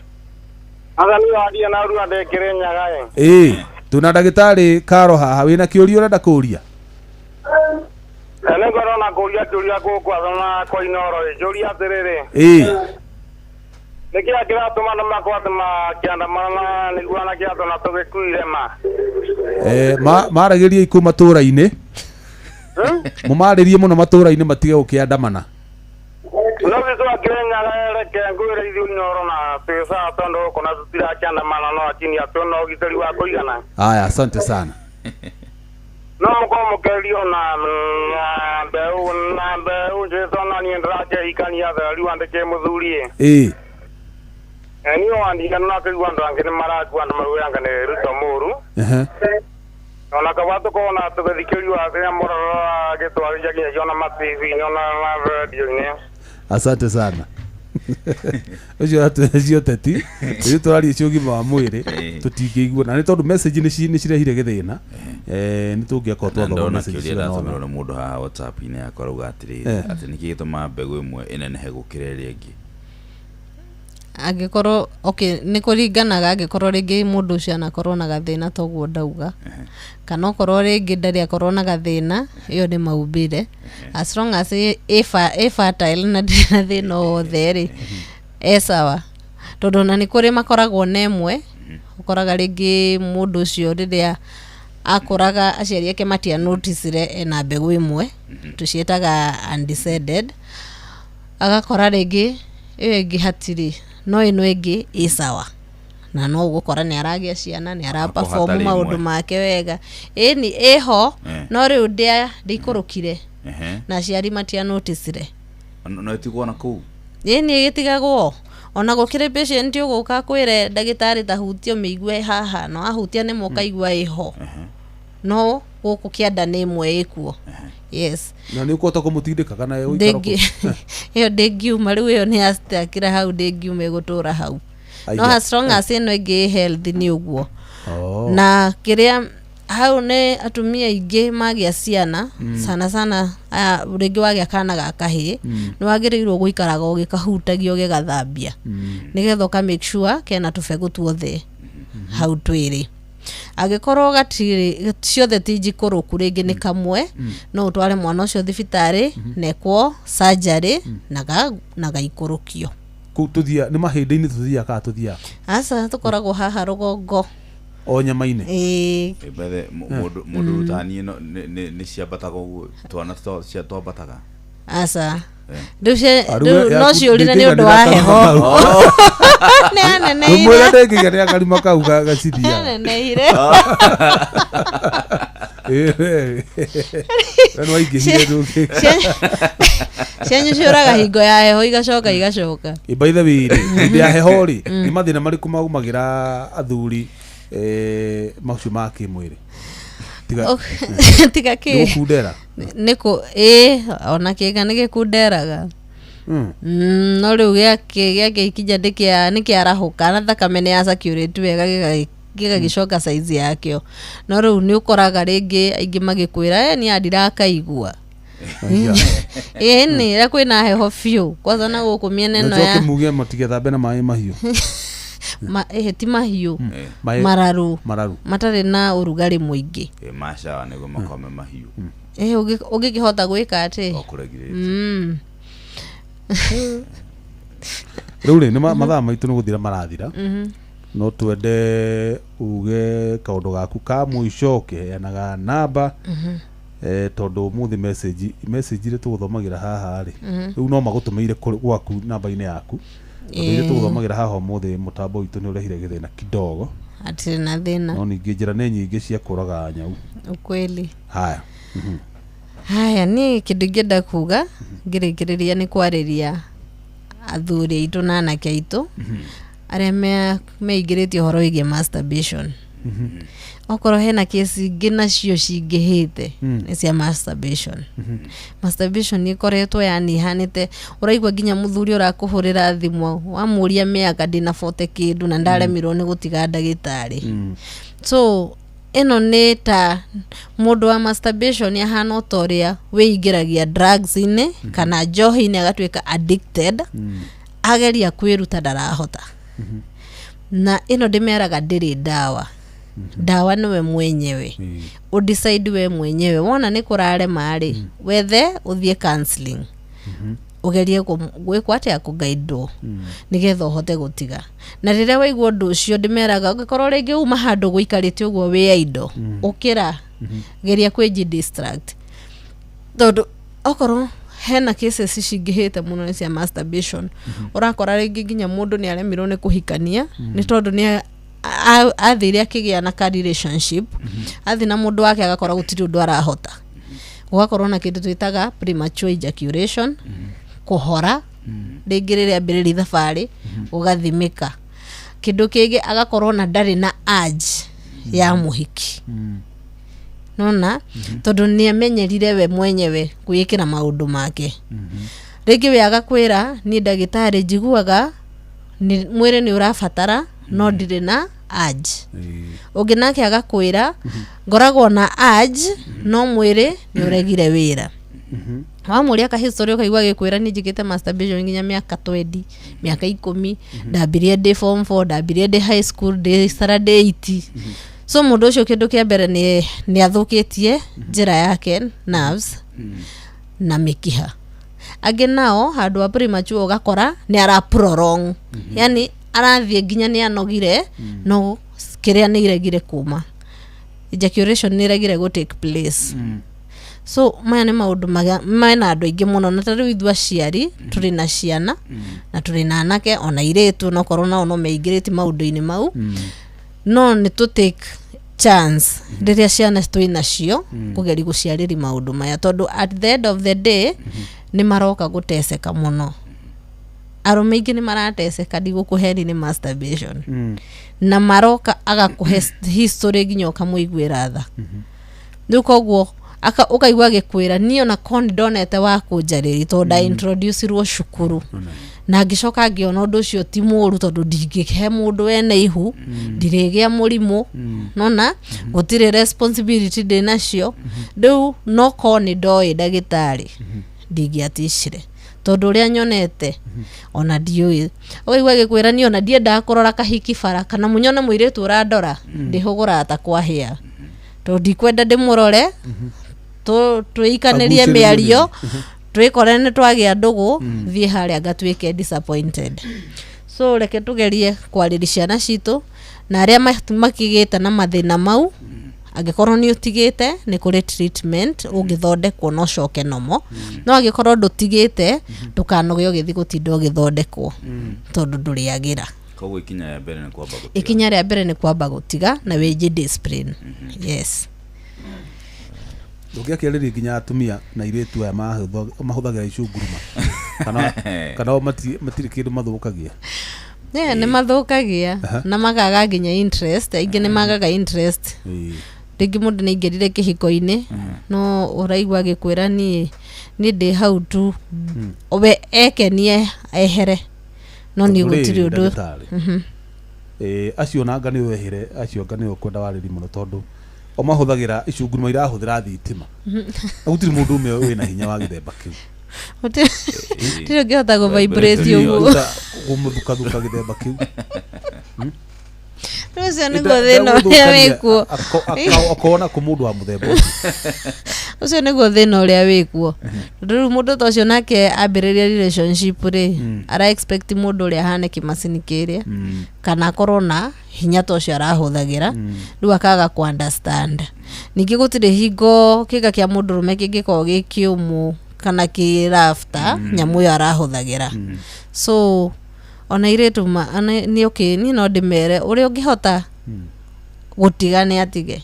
Athani waria na rua ndekĩrĩ nyaga ĩ. Ĩĩ, twĩna ndagĩtarĩ Karo haha, wĩna kĩũria ũrenda kũria? Nĩ ngorwo na kũria kĩũria gũkũ athana kwa Inooro ĩ. Njũria atĩrĩrĩ. Nĩkĩĩ kĩratũma andũ makorwo atĩ makĩandamana na nĩguo anake atũ na tũgĩkuire ma? Maragĩrie ikũ matũra-inĩ, mũmarĩrie mũno matũra-inĩ matige gũkĩandamana. No gĩtũ akĩrĩ nyaga, reke ngwĩre ithuĩ Inooro na twĩ sawa tondũ gũkũ na tũtirakĩandamana no akini atũ na ũgitĩri wa kũigana. Aya, asante sana. No mũkorwo mũkĩario na mbeũ na mbeũ njĩtwo na niĩ ndĩrakĩhikania theri wandĩke mũthuri ĩ. Niĩ wandika no nakĩigua andũ angĩ nĩ marakua, andũ maugaga nĩ Ruto mũru. Ona kaba tũkorwo na tũgĩthikĩrio rĩrĩa mũroro agĩtwarĩria nginyagia ona ma TV-inĩ ona na radio-inĩ. Asante sana. Ũcio atũcio teti ithuĩ tũraria cio ũgima wa mwĩrĩ, tũtingĩigua na nĩ tondũ message nĩ cirehire gĩthĩna, nĩ tũngĩakorwo Na twathoma ndona message kĩũria cigana ũna. ndatũmĩrwo nĩ mũndũ haha WhatsApp-inĩ yakwa, arauga atĩrĩrĩ, atĩ nĩkĩ gĩtũmaga mbegũ ĩmwe ĩnenehe gũkĩra ĩrĩa ĩngĩ? Angĩkorwo, okay, nĩ kũringanaga, angĩkorwo rĩngĩ mũndũ ũcio anakorwo na gathĩna toguo ndauga, kana okorwo rĩngĩ ndarĩ akorwo na gathĩna, ĩyo nĩ maumbĩre. As long as ĩ fertile na ndĩrĩ na thĩna o wothe rĩ, e sawa, tondũ ona nĩ kũrĩ makoragwo na ĩmwe, ũkoraga rĩngĩ mũndũ ũcio rĩrĩa akũraga aciari ake matia noticire ena mbegũ ĩmwe, tũciĩtaga undescended, agakora rĩngĩ ĩyo ĩngĩ hatirĩ, no ĩno ĩngĩ ĩ sawa, na no ũgũkora nĩ aragĩa ciana, nĩ araperform hatarĩ maũndũ ĩmwe. Make wega. Ĩni ĩho, no rĩu ndĩikũrũkire na aciari matia noticire. No ĩtigwo na kũu? Ĩni, ĩgĩtigagwo. Ona gũkĩrĩ patient ũgũka kwĩre ndagĩtarĩ ta hutio mĩigue haha, no ahutia nĩ mũkaigua ĩho, no gũkũ kĩanda nĩ ĩmwe ĩkuo. Yes. Na nĩ ũkũhota kũmũtindĩka kana ĩgũikara kũu? Ĩyo ndĩngiuma rĩu, ĩyo nĩ yastakĩra hau, ndĩngiuma, ĩgũtũra hau, no Aya. as long as ĩno ĩngĩ ĩ healthy nĩ ũguo. Na na kĩrĩa hau nĩ atumia aingĩ magĩa ciana, sana sana aya rĩngĩ wagĩa kana ga kahĩĩ, nĩ wagĩrĩirwo gũikaraga ũgĩkahutagia, ũgĩgathambia, nĩgetha ũka make sure kena tũbegũ tuothe hau twĩrĩ. Angĩkorwo gatirĩ, ciothe ti njikũrũku, rĩngĩ nĩ kamwe, no ũtware mwana ũcio thibitarĩ nekwo surgery na gaikũrũkio. Kũu tũthia nĩ mahĩndĩ-inĩ tũthiaga kana tũthiaga? Aca, tũkoragwo haha rũgongo. O nyama-inĩ? Ĩĩ. Ĩ, bethe mũndũ ta niĩ nĩ ciambataga ũguo twana twambataga? Aca. Rĩu Ah, rĩu rĩu no ciũrire nĩ ũndũ wa ndĩngĩiganĩra heho. karima kau. Nĩ aneneire. Tũmwĩre ndĩngĩgĩa nĩ akarima kau gacithiaga. Aneneire. We nĩ waingĩhire ndũngĩ. Cianyu ciũraga hingo ya heho, igacoka igacoka. By the way rĩ, hĩndĩ ya heho rĩ, nĩ mathĩna marĩkũ maumagĩra athuri, macio ma kĩmwĩrĩ? Tiga Tiga nĩ kĩ gũkundera. Nĩkũ ĩ ona kĩga nĩ gĩkunderaga. No rĩu gĩake ikinya nĩkĩarahũka na thakame nĩ yacirculate wega, gĩgagĩcoka size yakĩo. No rĩu nĩ ũkoraga rĩngĩ aingĩ magĩkwĩra, "Eh, niĩ ndirakaigua." Aya. Ĩni rĩrĩa kwĩna heho biũ kwanza na gũkũ mĩena ĩno Njoke ya muge matigethambe na maĩ mahiũ. Ĩhĩ ti mahiũ. Maĩ Mararu. Mararu. Matarĩ na ũrugarĩ mũingĩ. Macawa nĩguo makorwo me mahiũ. Ĩhĩ, ũngĩkĩhota gwĩka atĩ O kũregirĩte. Rĩu rĩ nĩ mathaa maitũ nĩ gũthira marathira, no twende uge kaũndũ gaku ka mũico ũkĩheanaga namba, tondũ ũmũthĩ message iria tũgũthomagĩra haha rĩ, rĩu no magũtũmĩire gwaku namba-inĩ yaku, tondũ iria tũgũthomagĩra haha ũmũthĩ mũtambo witũ nĩ ũrehire gĩthĩna kidogo. Hatirĩ na thĩna. No ningĩ njĩra nĩ nyingĩ cia kũraga nyau. Ukweli. Haya. Haya, niĩ kĩndũ ingĩenda kuga ngĩrĩkĩrĩria nĩ kwarĩria athuri aitũ na anake aitũ arĩa meingĩrĩtie ũhoro wĩgiĩ masturbation. Okorwo hena kesi ingĩ nacio cingĩhĩte, nĩ cia masturbation. Masturbation nĩ ĩkoretwo yani ihanĩte ũraigua nginya mũthuri ũrakũhũrĩra thimũ wamũria mĩaka ndĩna 40 kĩndũ na ndaremirwo nĩ gũtiga ndagĩtarĩ. So ĩno nĩ ta mũndũ wa masturbation ahana o ta ũrĩa wĩingĩragia drugs-inĩ kana njohi-inĩ agatuĩka addicted, ageria kwĩruta ndarahota. Na ĩno ndĩmeraga ndĩrĩ ndawa. Ndawa nĩwe mwenyewe, ũdecide we mwenyewe. Wona nĩ kũrarema rĩ, wethe ũthiĩ counseling, ũgerie gwĩkwo atĩa, kũgaidwo nĩgetha ũhote gũtiga. Na rĩrĩa waigua ũndũ ũcio, ndĩmeraga ũngĩkorwo rĩngĩ uma handũ gũikarĩte ũguo wĩ idle, ũkĩra, geria kwĩji distract, tondũ okorwo hena cases cingĩhĩte mũno nĩ cia masturbation. Ũrakora rĩngĩ nginya mũndũ nĩ aremirwo nĩ kũhikania nĩ tondũ nĩ athire akĩgĩa na ka relationship, athiĩ na mũndũ wake agakora gũtirĩ ũndũ arahota. Gũgakorwo na kĩndũ twĩtaga premature ejaculation, kũhora rĩngĩ rĩrĩa ambĩrĩria thabarĩ gũgathimĩka. Kĩndũ kĩngĩ agakorwo na ndarĩ na urge ya mũhiki, nona tondũ nĩ amenyerire we mwenyewe kwĩĩkĩra maũndũ make. Rĩngĩ we agakwĩra, "Niĩ ndagĩtarĩ njiguaga mwĩrĩ nĩ ũrabatara no ndirĩ na urge." Ũngĩ nake agakwĩra, "Ngoragwo na urge no mwĩrĩ nĩ ũregire wĩra." Wamũria ka history ũkaigua agĩkwĩra, "Niĩ njĩkĩte masturbation nginya mĩaka 20, mĩaka 10, ndambirie ndĩ form 4, ndambirie ndĩ high school, ndĩ standard 8." So mũndũ ũcio kĩndũ kĩa mbere nĩ athũkĩtie njĩra yake, nerves na mĩkiha. Angĩ nao handũ wa premature ũgakora nĩ ara prolong, yani arathiĩ nginya nĩ anogire no kĩrĩa nĩ iregire kuma, ejaculation nĩ iregire gũ take place. So maya nĩ maũndũ mena andũ aingĩ mũno. Na ta rĩu ithuĩ aciari tũrĩ na ciana na tũrĩ na anake ona airĩtu, nokorwo nao no meingĩrĩtie maũndũ-inĩ mau, no nĩ tũ take chance rĩrĩa ciana twĩ nacio kũgeria gũciarĩri maũndũ maya, tondũ at the end of the day nĩ maroka gũteceka mũno. Arũme aingĩ nĩ marateceka, ndigũkũheni, nĩ masturbation, na maroka agakũhe history nginya ũkamũiguĩra tha. Rĩu koguo ũkaigua agĩkwĩra, "Niĩ ona korwo nĩ ndonete wa kũnjarĩria, tondũ nda introducirwo cukuru na ngĩcoka ngĩona ũndũ ũcio ti mũũru, tondũ ndingĩhe mũndũ wene ihu, ndirĩgĩa mũrimũ, nona gũtirĩ responsibility ndĩ nacio rĩu. No korwo nĩ ndoĩ ndagĩtarĩ ndingĩaticire, tondũ ũrĩa nyonete ona ndiũĩ." Ũkaigua agĩkwĩra, "Niĩ ona ndiendaga kũrora kahiki bara, kana mũnyone mũirĩtu ũrandora, ndĩhũgũraga ta kwahĩa, tondũ ndikwenda ndĩmũrore twĩikanĩrie Agucĩrĩrio mĩario, twĩkore nĩ twagĩa ndũgũ, thiĩ harĩa ngatuĩke disappointed." So reke tũgerie kwarĩria ciana citũ na arĩa makĩgĩte na mathĩna mau. Angĩkorwo nĩ ũtigĩte, nĩ kũrĩ treatment ũngĩthondekwo na ũcoke nomo, no angĩkorwo ndũtigĩte, ndũkanoge ũgĩthiĩ gũtinda ũgĩthondekwo, tondũ ndũrĩagĩra. Koguo ikinya rĩa mbere nĩ kwamba gũtiga. Ikinya rĩa mbere nĩ kwamba gũtiga na wĩnji discipline, yes. Ndũngĩakĩarĩria nginya atumia na airĩtu aya mahũthagĩra icunguruma, kana o matirĩ kĩndũ mathũkagia? Yeah, nĩ mathũkagia na makaga nginya interest. Aingĩ nĩ magaga interest. Rĩngĩ mũndũ nĩ aingĩrire kĩhiko-inĩ, no ũraigua agĩkwĩra niĩ nĩ ndĩ hau tu, we ekenie ehere, no niĩ Tondũ rĩ, gũtirĩ ũndũ. Ndagĩtarĩ, acio nanga nĩ wehere, acio anga nĩ ũkwenda warĩri mũno, tondũ o mahũthagĩra icunguruma irahũthĩra thitima, na gũtirĩ mũndũ ũmwe wĩna hinya wa gĩthemba kĩu. Gũtirĩ ũngĩhota gũ-vibrate ũguo. Gũmũthukathuka gĩthemba kĩu. Rĩu ũcio nĩguo thĩna ũrĩa wĩkuo. Akona kũ mũndũ wa mũthemba ũcio? Ũcio nĩguo thĩna ũrĩa wĩkuo, tondũ rĩu mũndũ ta ũcio nake ambĩrĩria relationship rĩ, ara expect mũndũ ũrĩa ahane kĩmacini kĩrĩa kana akorwo na hinya ta ũcio arahũthagĩra. Rĩu akaga ku understand. Ningĩ gũtirĩ hingo kĩga kĩa mũndũrũme kĩngĩkorwo gĩ kĩũmũ kana kĩ rafta nyamũ ĩyo arahũthagĩra. So ona airĩtu nĩ okay, niĩ no ndĩmere ũrĩa ũngĩhota gũtiga nĩ atige.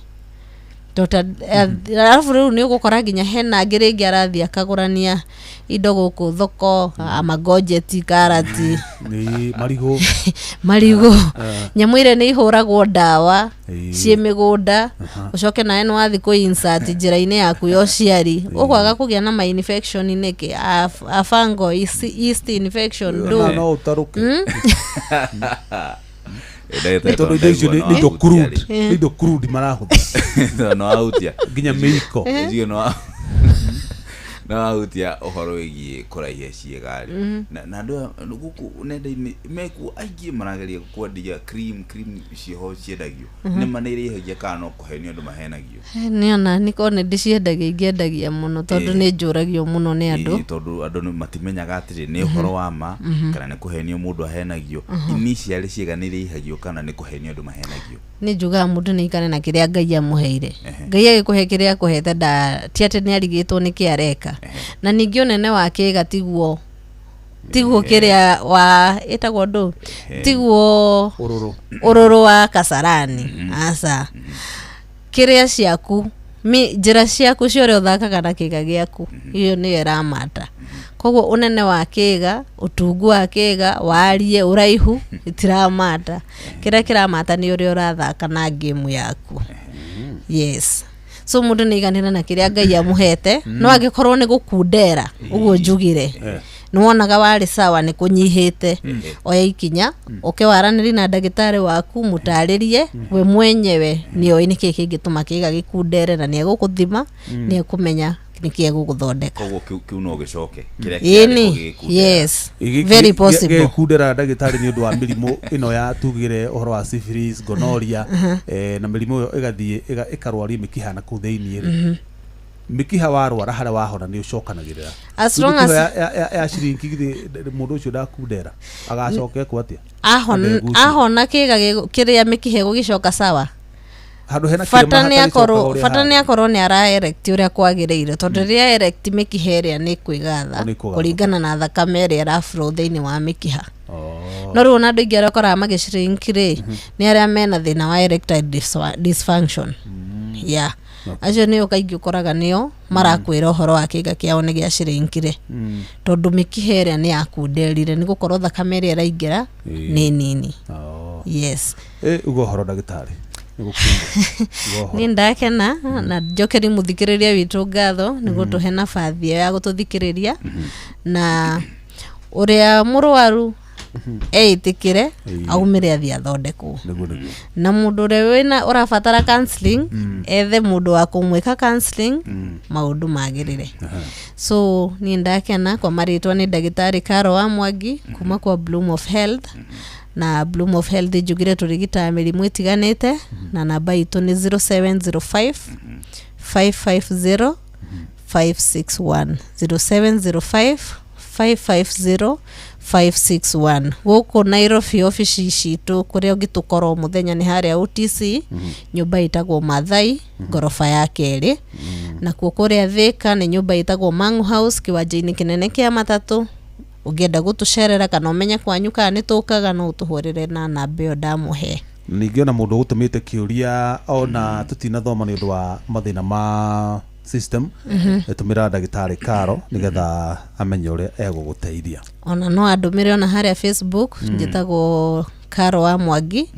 Arabu rĩu nĩ ũgũkora nginya hena angĩ rĩngĩ arathiĩ akagũrania indo gũkũ thoko, amagojeti, karati, Nĩ marigũ. Marigũ, nyamũ iria nĩ ihũragwo ndawa ciĩ mĩgũnda, ũcoke nawe nĩ wathiĩ kũ insert njĩra-inĩ yaku ya ũciari, ũkwaga kũgĩa na ma infection nĩkĩ? A fungal yeast infection Na ndũ no ũtarũke. Ndagĩtarĩ, Tondũ indo icio nĩ ndaigua indo no crude, ahutia nĩ indo crude marahũthĩra. rĩ. No ahutia Nginya mĩiko. Njigue no ahutia ũhoro wĩgiĩ kũraihia ciĩga rĩ, na andũ aya gũkũ nenda-inĩ mekuo aingĩ marageria kwendia cream ciĩho ciendagio, nĩ ma nĩ iraihagia kana no kũhenio andũ mahenagio? Nĩona nĩkorwo nĩ ndĩciendagia, ingĩendagia mũno, tondũ nĩ njũragio mũno nĩ andũ. Ĩĩ, tondũ andũ matimenyaga atĩrĩ nĩ ũhoro wa ma kana nĩ kũhenio mũndũ ahenagio. Initially ciĩga nĩ iraihagio kana nĩ kũhenio andũ mahenagio? Nĩ njugaga mũndũ nĩ aikare na kĩrĩa Ngai amũheire. Ngai agĩkũhe kĩrĩa akũhete, nda ti atĩ nĩ arigĩtwo nĩ kĩ areka. Na ningĩ ũnene wa kĩga tiguo kĩrĩa wa ĩtagwo ndũ, tiguo ũrũrũ. Ũrũrũ wa Kasarani, aca. Kĩrĩa ciaku njĩra ciaku cia ũrĩa ũthakaga na kĩga gĩaku, iyo nĩyo ĩramata. Koguo ũnene wa kĩga, ũtungu wa kĩga, warie, ũraihu itiramata. Kĩrĩa kĩramata nĩ ũrĩa ũrathaka na game yaku. Yes, so mũndũ nĩ aiganĩre na kĩrĩa Ngai amũhete. No angĩkorwo nĩ gũkundera ũguo njugire, nĩ wonaga warĩ sawa, nĩ kũnyihĩte, oya ikinya ũke waranĩri na ndagĩtarĩ waku, mũtarĩrie. We mwenyewe nĩ oĩ nĩkĩĩ kĩngĩtũma kĩga gĩkundere, na nĩ egũkũthima, nĩ ekũmenya nĩkĩ egũgũthondeka. Koguo kĩu no gĩcoke kĩrĩa Ĩni. kĩarĩ ho gĩgĩkundera? Yes, very possible. Gĩkundera, ndagĩtarĩ, nĩ ũndũ wa mĩrimũ ĩno ya tugire ũhoro wa syphilis, gonorrhea, na mĩrimũ ĩyo ĩgathiĩ ĩkarwaria mĩkiha na kũu thĩiniĩ rĩ, mĩkiha warwara harĩa wahona nĩ ũcokanagĩrĩra. As long Mĩkiha as ya ciringi githĩ mũndũ ũcio ndakundera agacoka ekwo atĩa? Ahona. Adegucia. Ahona kĩga kĩrĩa mĩkiha ĩgũgĩcoka sawa. Handũ hena Bata kĩrema nĩ hatagĩcokaga akorwo ũrĩa bata nĩ harĩ. akorwo nĩ ara erect ũrĩa kwagĩrĩire, tondũ rĩrĩa erect mĩkiha ĩrĩa nĩ kwĩgatha Nĩ kũgathũka. kũringana na thakame ĩrĩa ĩraflow thĩinĩ wa mĩkiha. Oh. No rĩu ona andũ aingĩ arĩa ũkoraga magĩshrink rĩ, nĩ arĩa mena thĩna wa erectile dysfunction. Yeah, acio nĩo kaingĩ ũkoraga nĩo marakwĩra ũhoro wa kĩga kĩao nĩ gĩashrinkire, tondũ mĩkiha ĩrĩa nĩ yakunderire nĩ gũkorwo thakame ĩrĩa ĩraingĩra nĩ nini. Oh. Yes. Uga ũhoro, ndagĩtarĩ, nĩ gũkiuga. Uga ũhoro. Nĩ ndakena na njokeri mũthikĩrĩria witũ ngatho nĩ gũtũhe nabathi ĩyo ya gũtũthikĩrĩria, na ũrĩa mũrwaru eĩtĩkĩre aumĩre athiĩ athondekwo. Nĩguo. Na mũndũ ũrĩa wĩna ũrabatara counseling, ethe mũndũ wa kũmwĩka counseling, maũndũ magĩrĩre. So niĩ ndakena. Kwa marĩtwa nĩ ndagĩtarĩ Caro wa Mwangi kuma kwa Bloom of Health. Na Bloom of Health njugire tũrigitaga mĩrimũ ĩtiganĩte, na namba itũ nĩ 0705 550 561, 0705 550 561. Gũkũ Nairobi obici citũ kũrĩa ũngĩtũkorwo mũthenya nĩ harĩa OTC, nyũmba ĩtagwo Mathai, ngoroba ya kerĩ. Nakuo kũrĩa Thĩka nĩ nyũmba ĩtagwo Mangu House, kĩwanja-inĩ kĩnene kĩa matatũ. Ũngĩenda gũtũcerera kana ũmenye kwanyu kana nĩ tũkaga, no ũtũhũrĩre na namba ĩyo ndamũhe. Ningĩ ona mũndũ ũgũtũmĩte kĩũria ona tũtinathoma nĩ ũndũ wa mathĩna ma system, tũmĩra ndagĩtarĩ Karo nĩgetha amenye ũrĩa egũgũteithia. Ona no andũmĩre ona harĩa Facebook, njĩtagwo Karo wa Mwangi,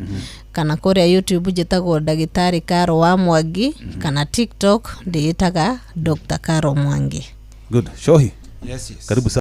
kana kũrĩa YouTube njĩtagwo ndagĩtarĩ Karo wa Mwangi, kana TikTok ndĩĩtaga Dr. Karo Mwangi. Good. Shohi, Yes, yes. karibu sana.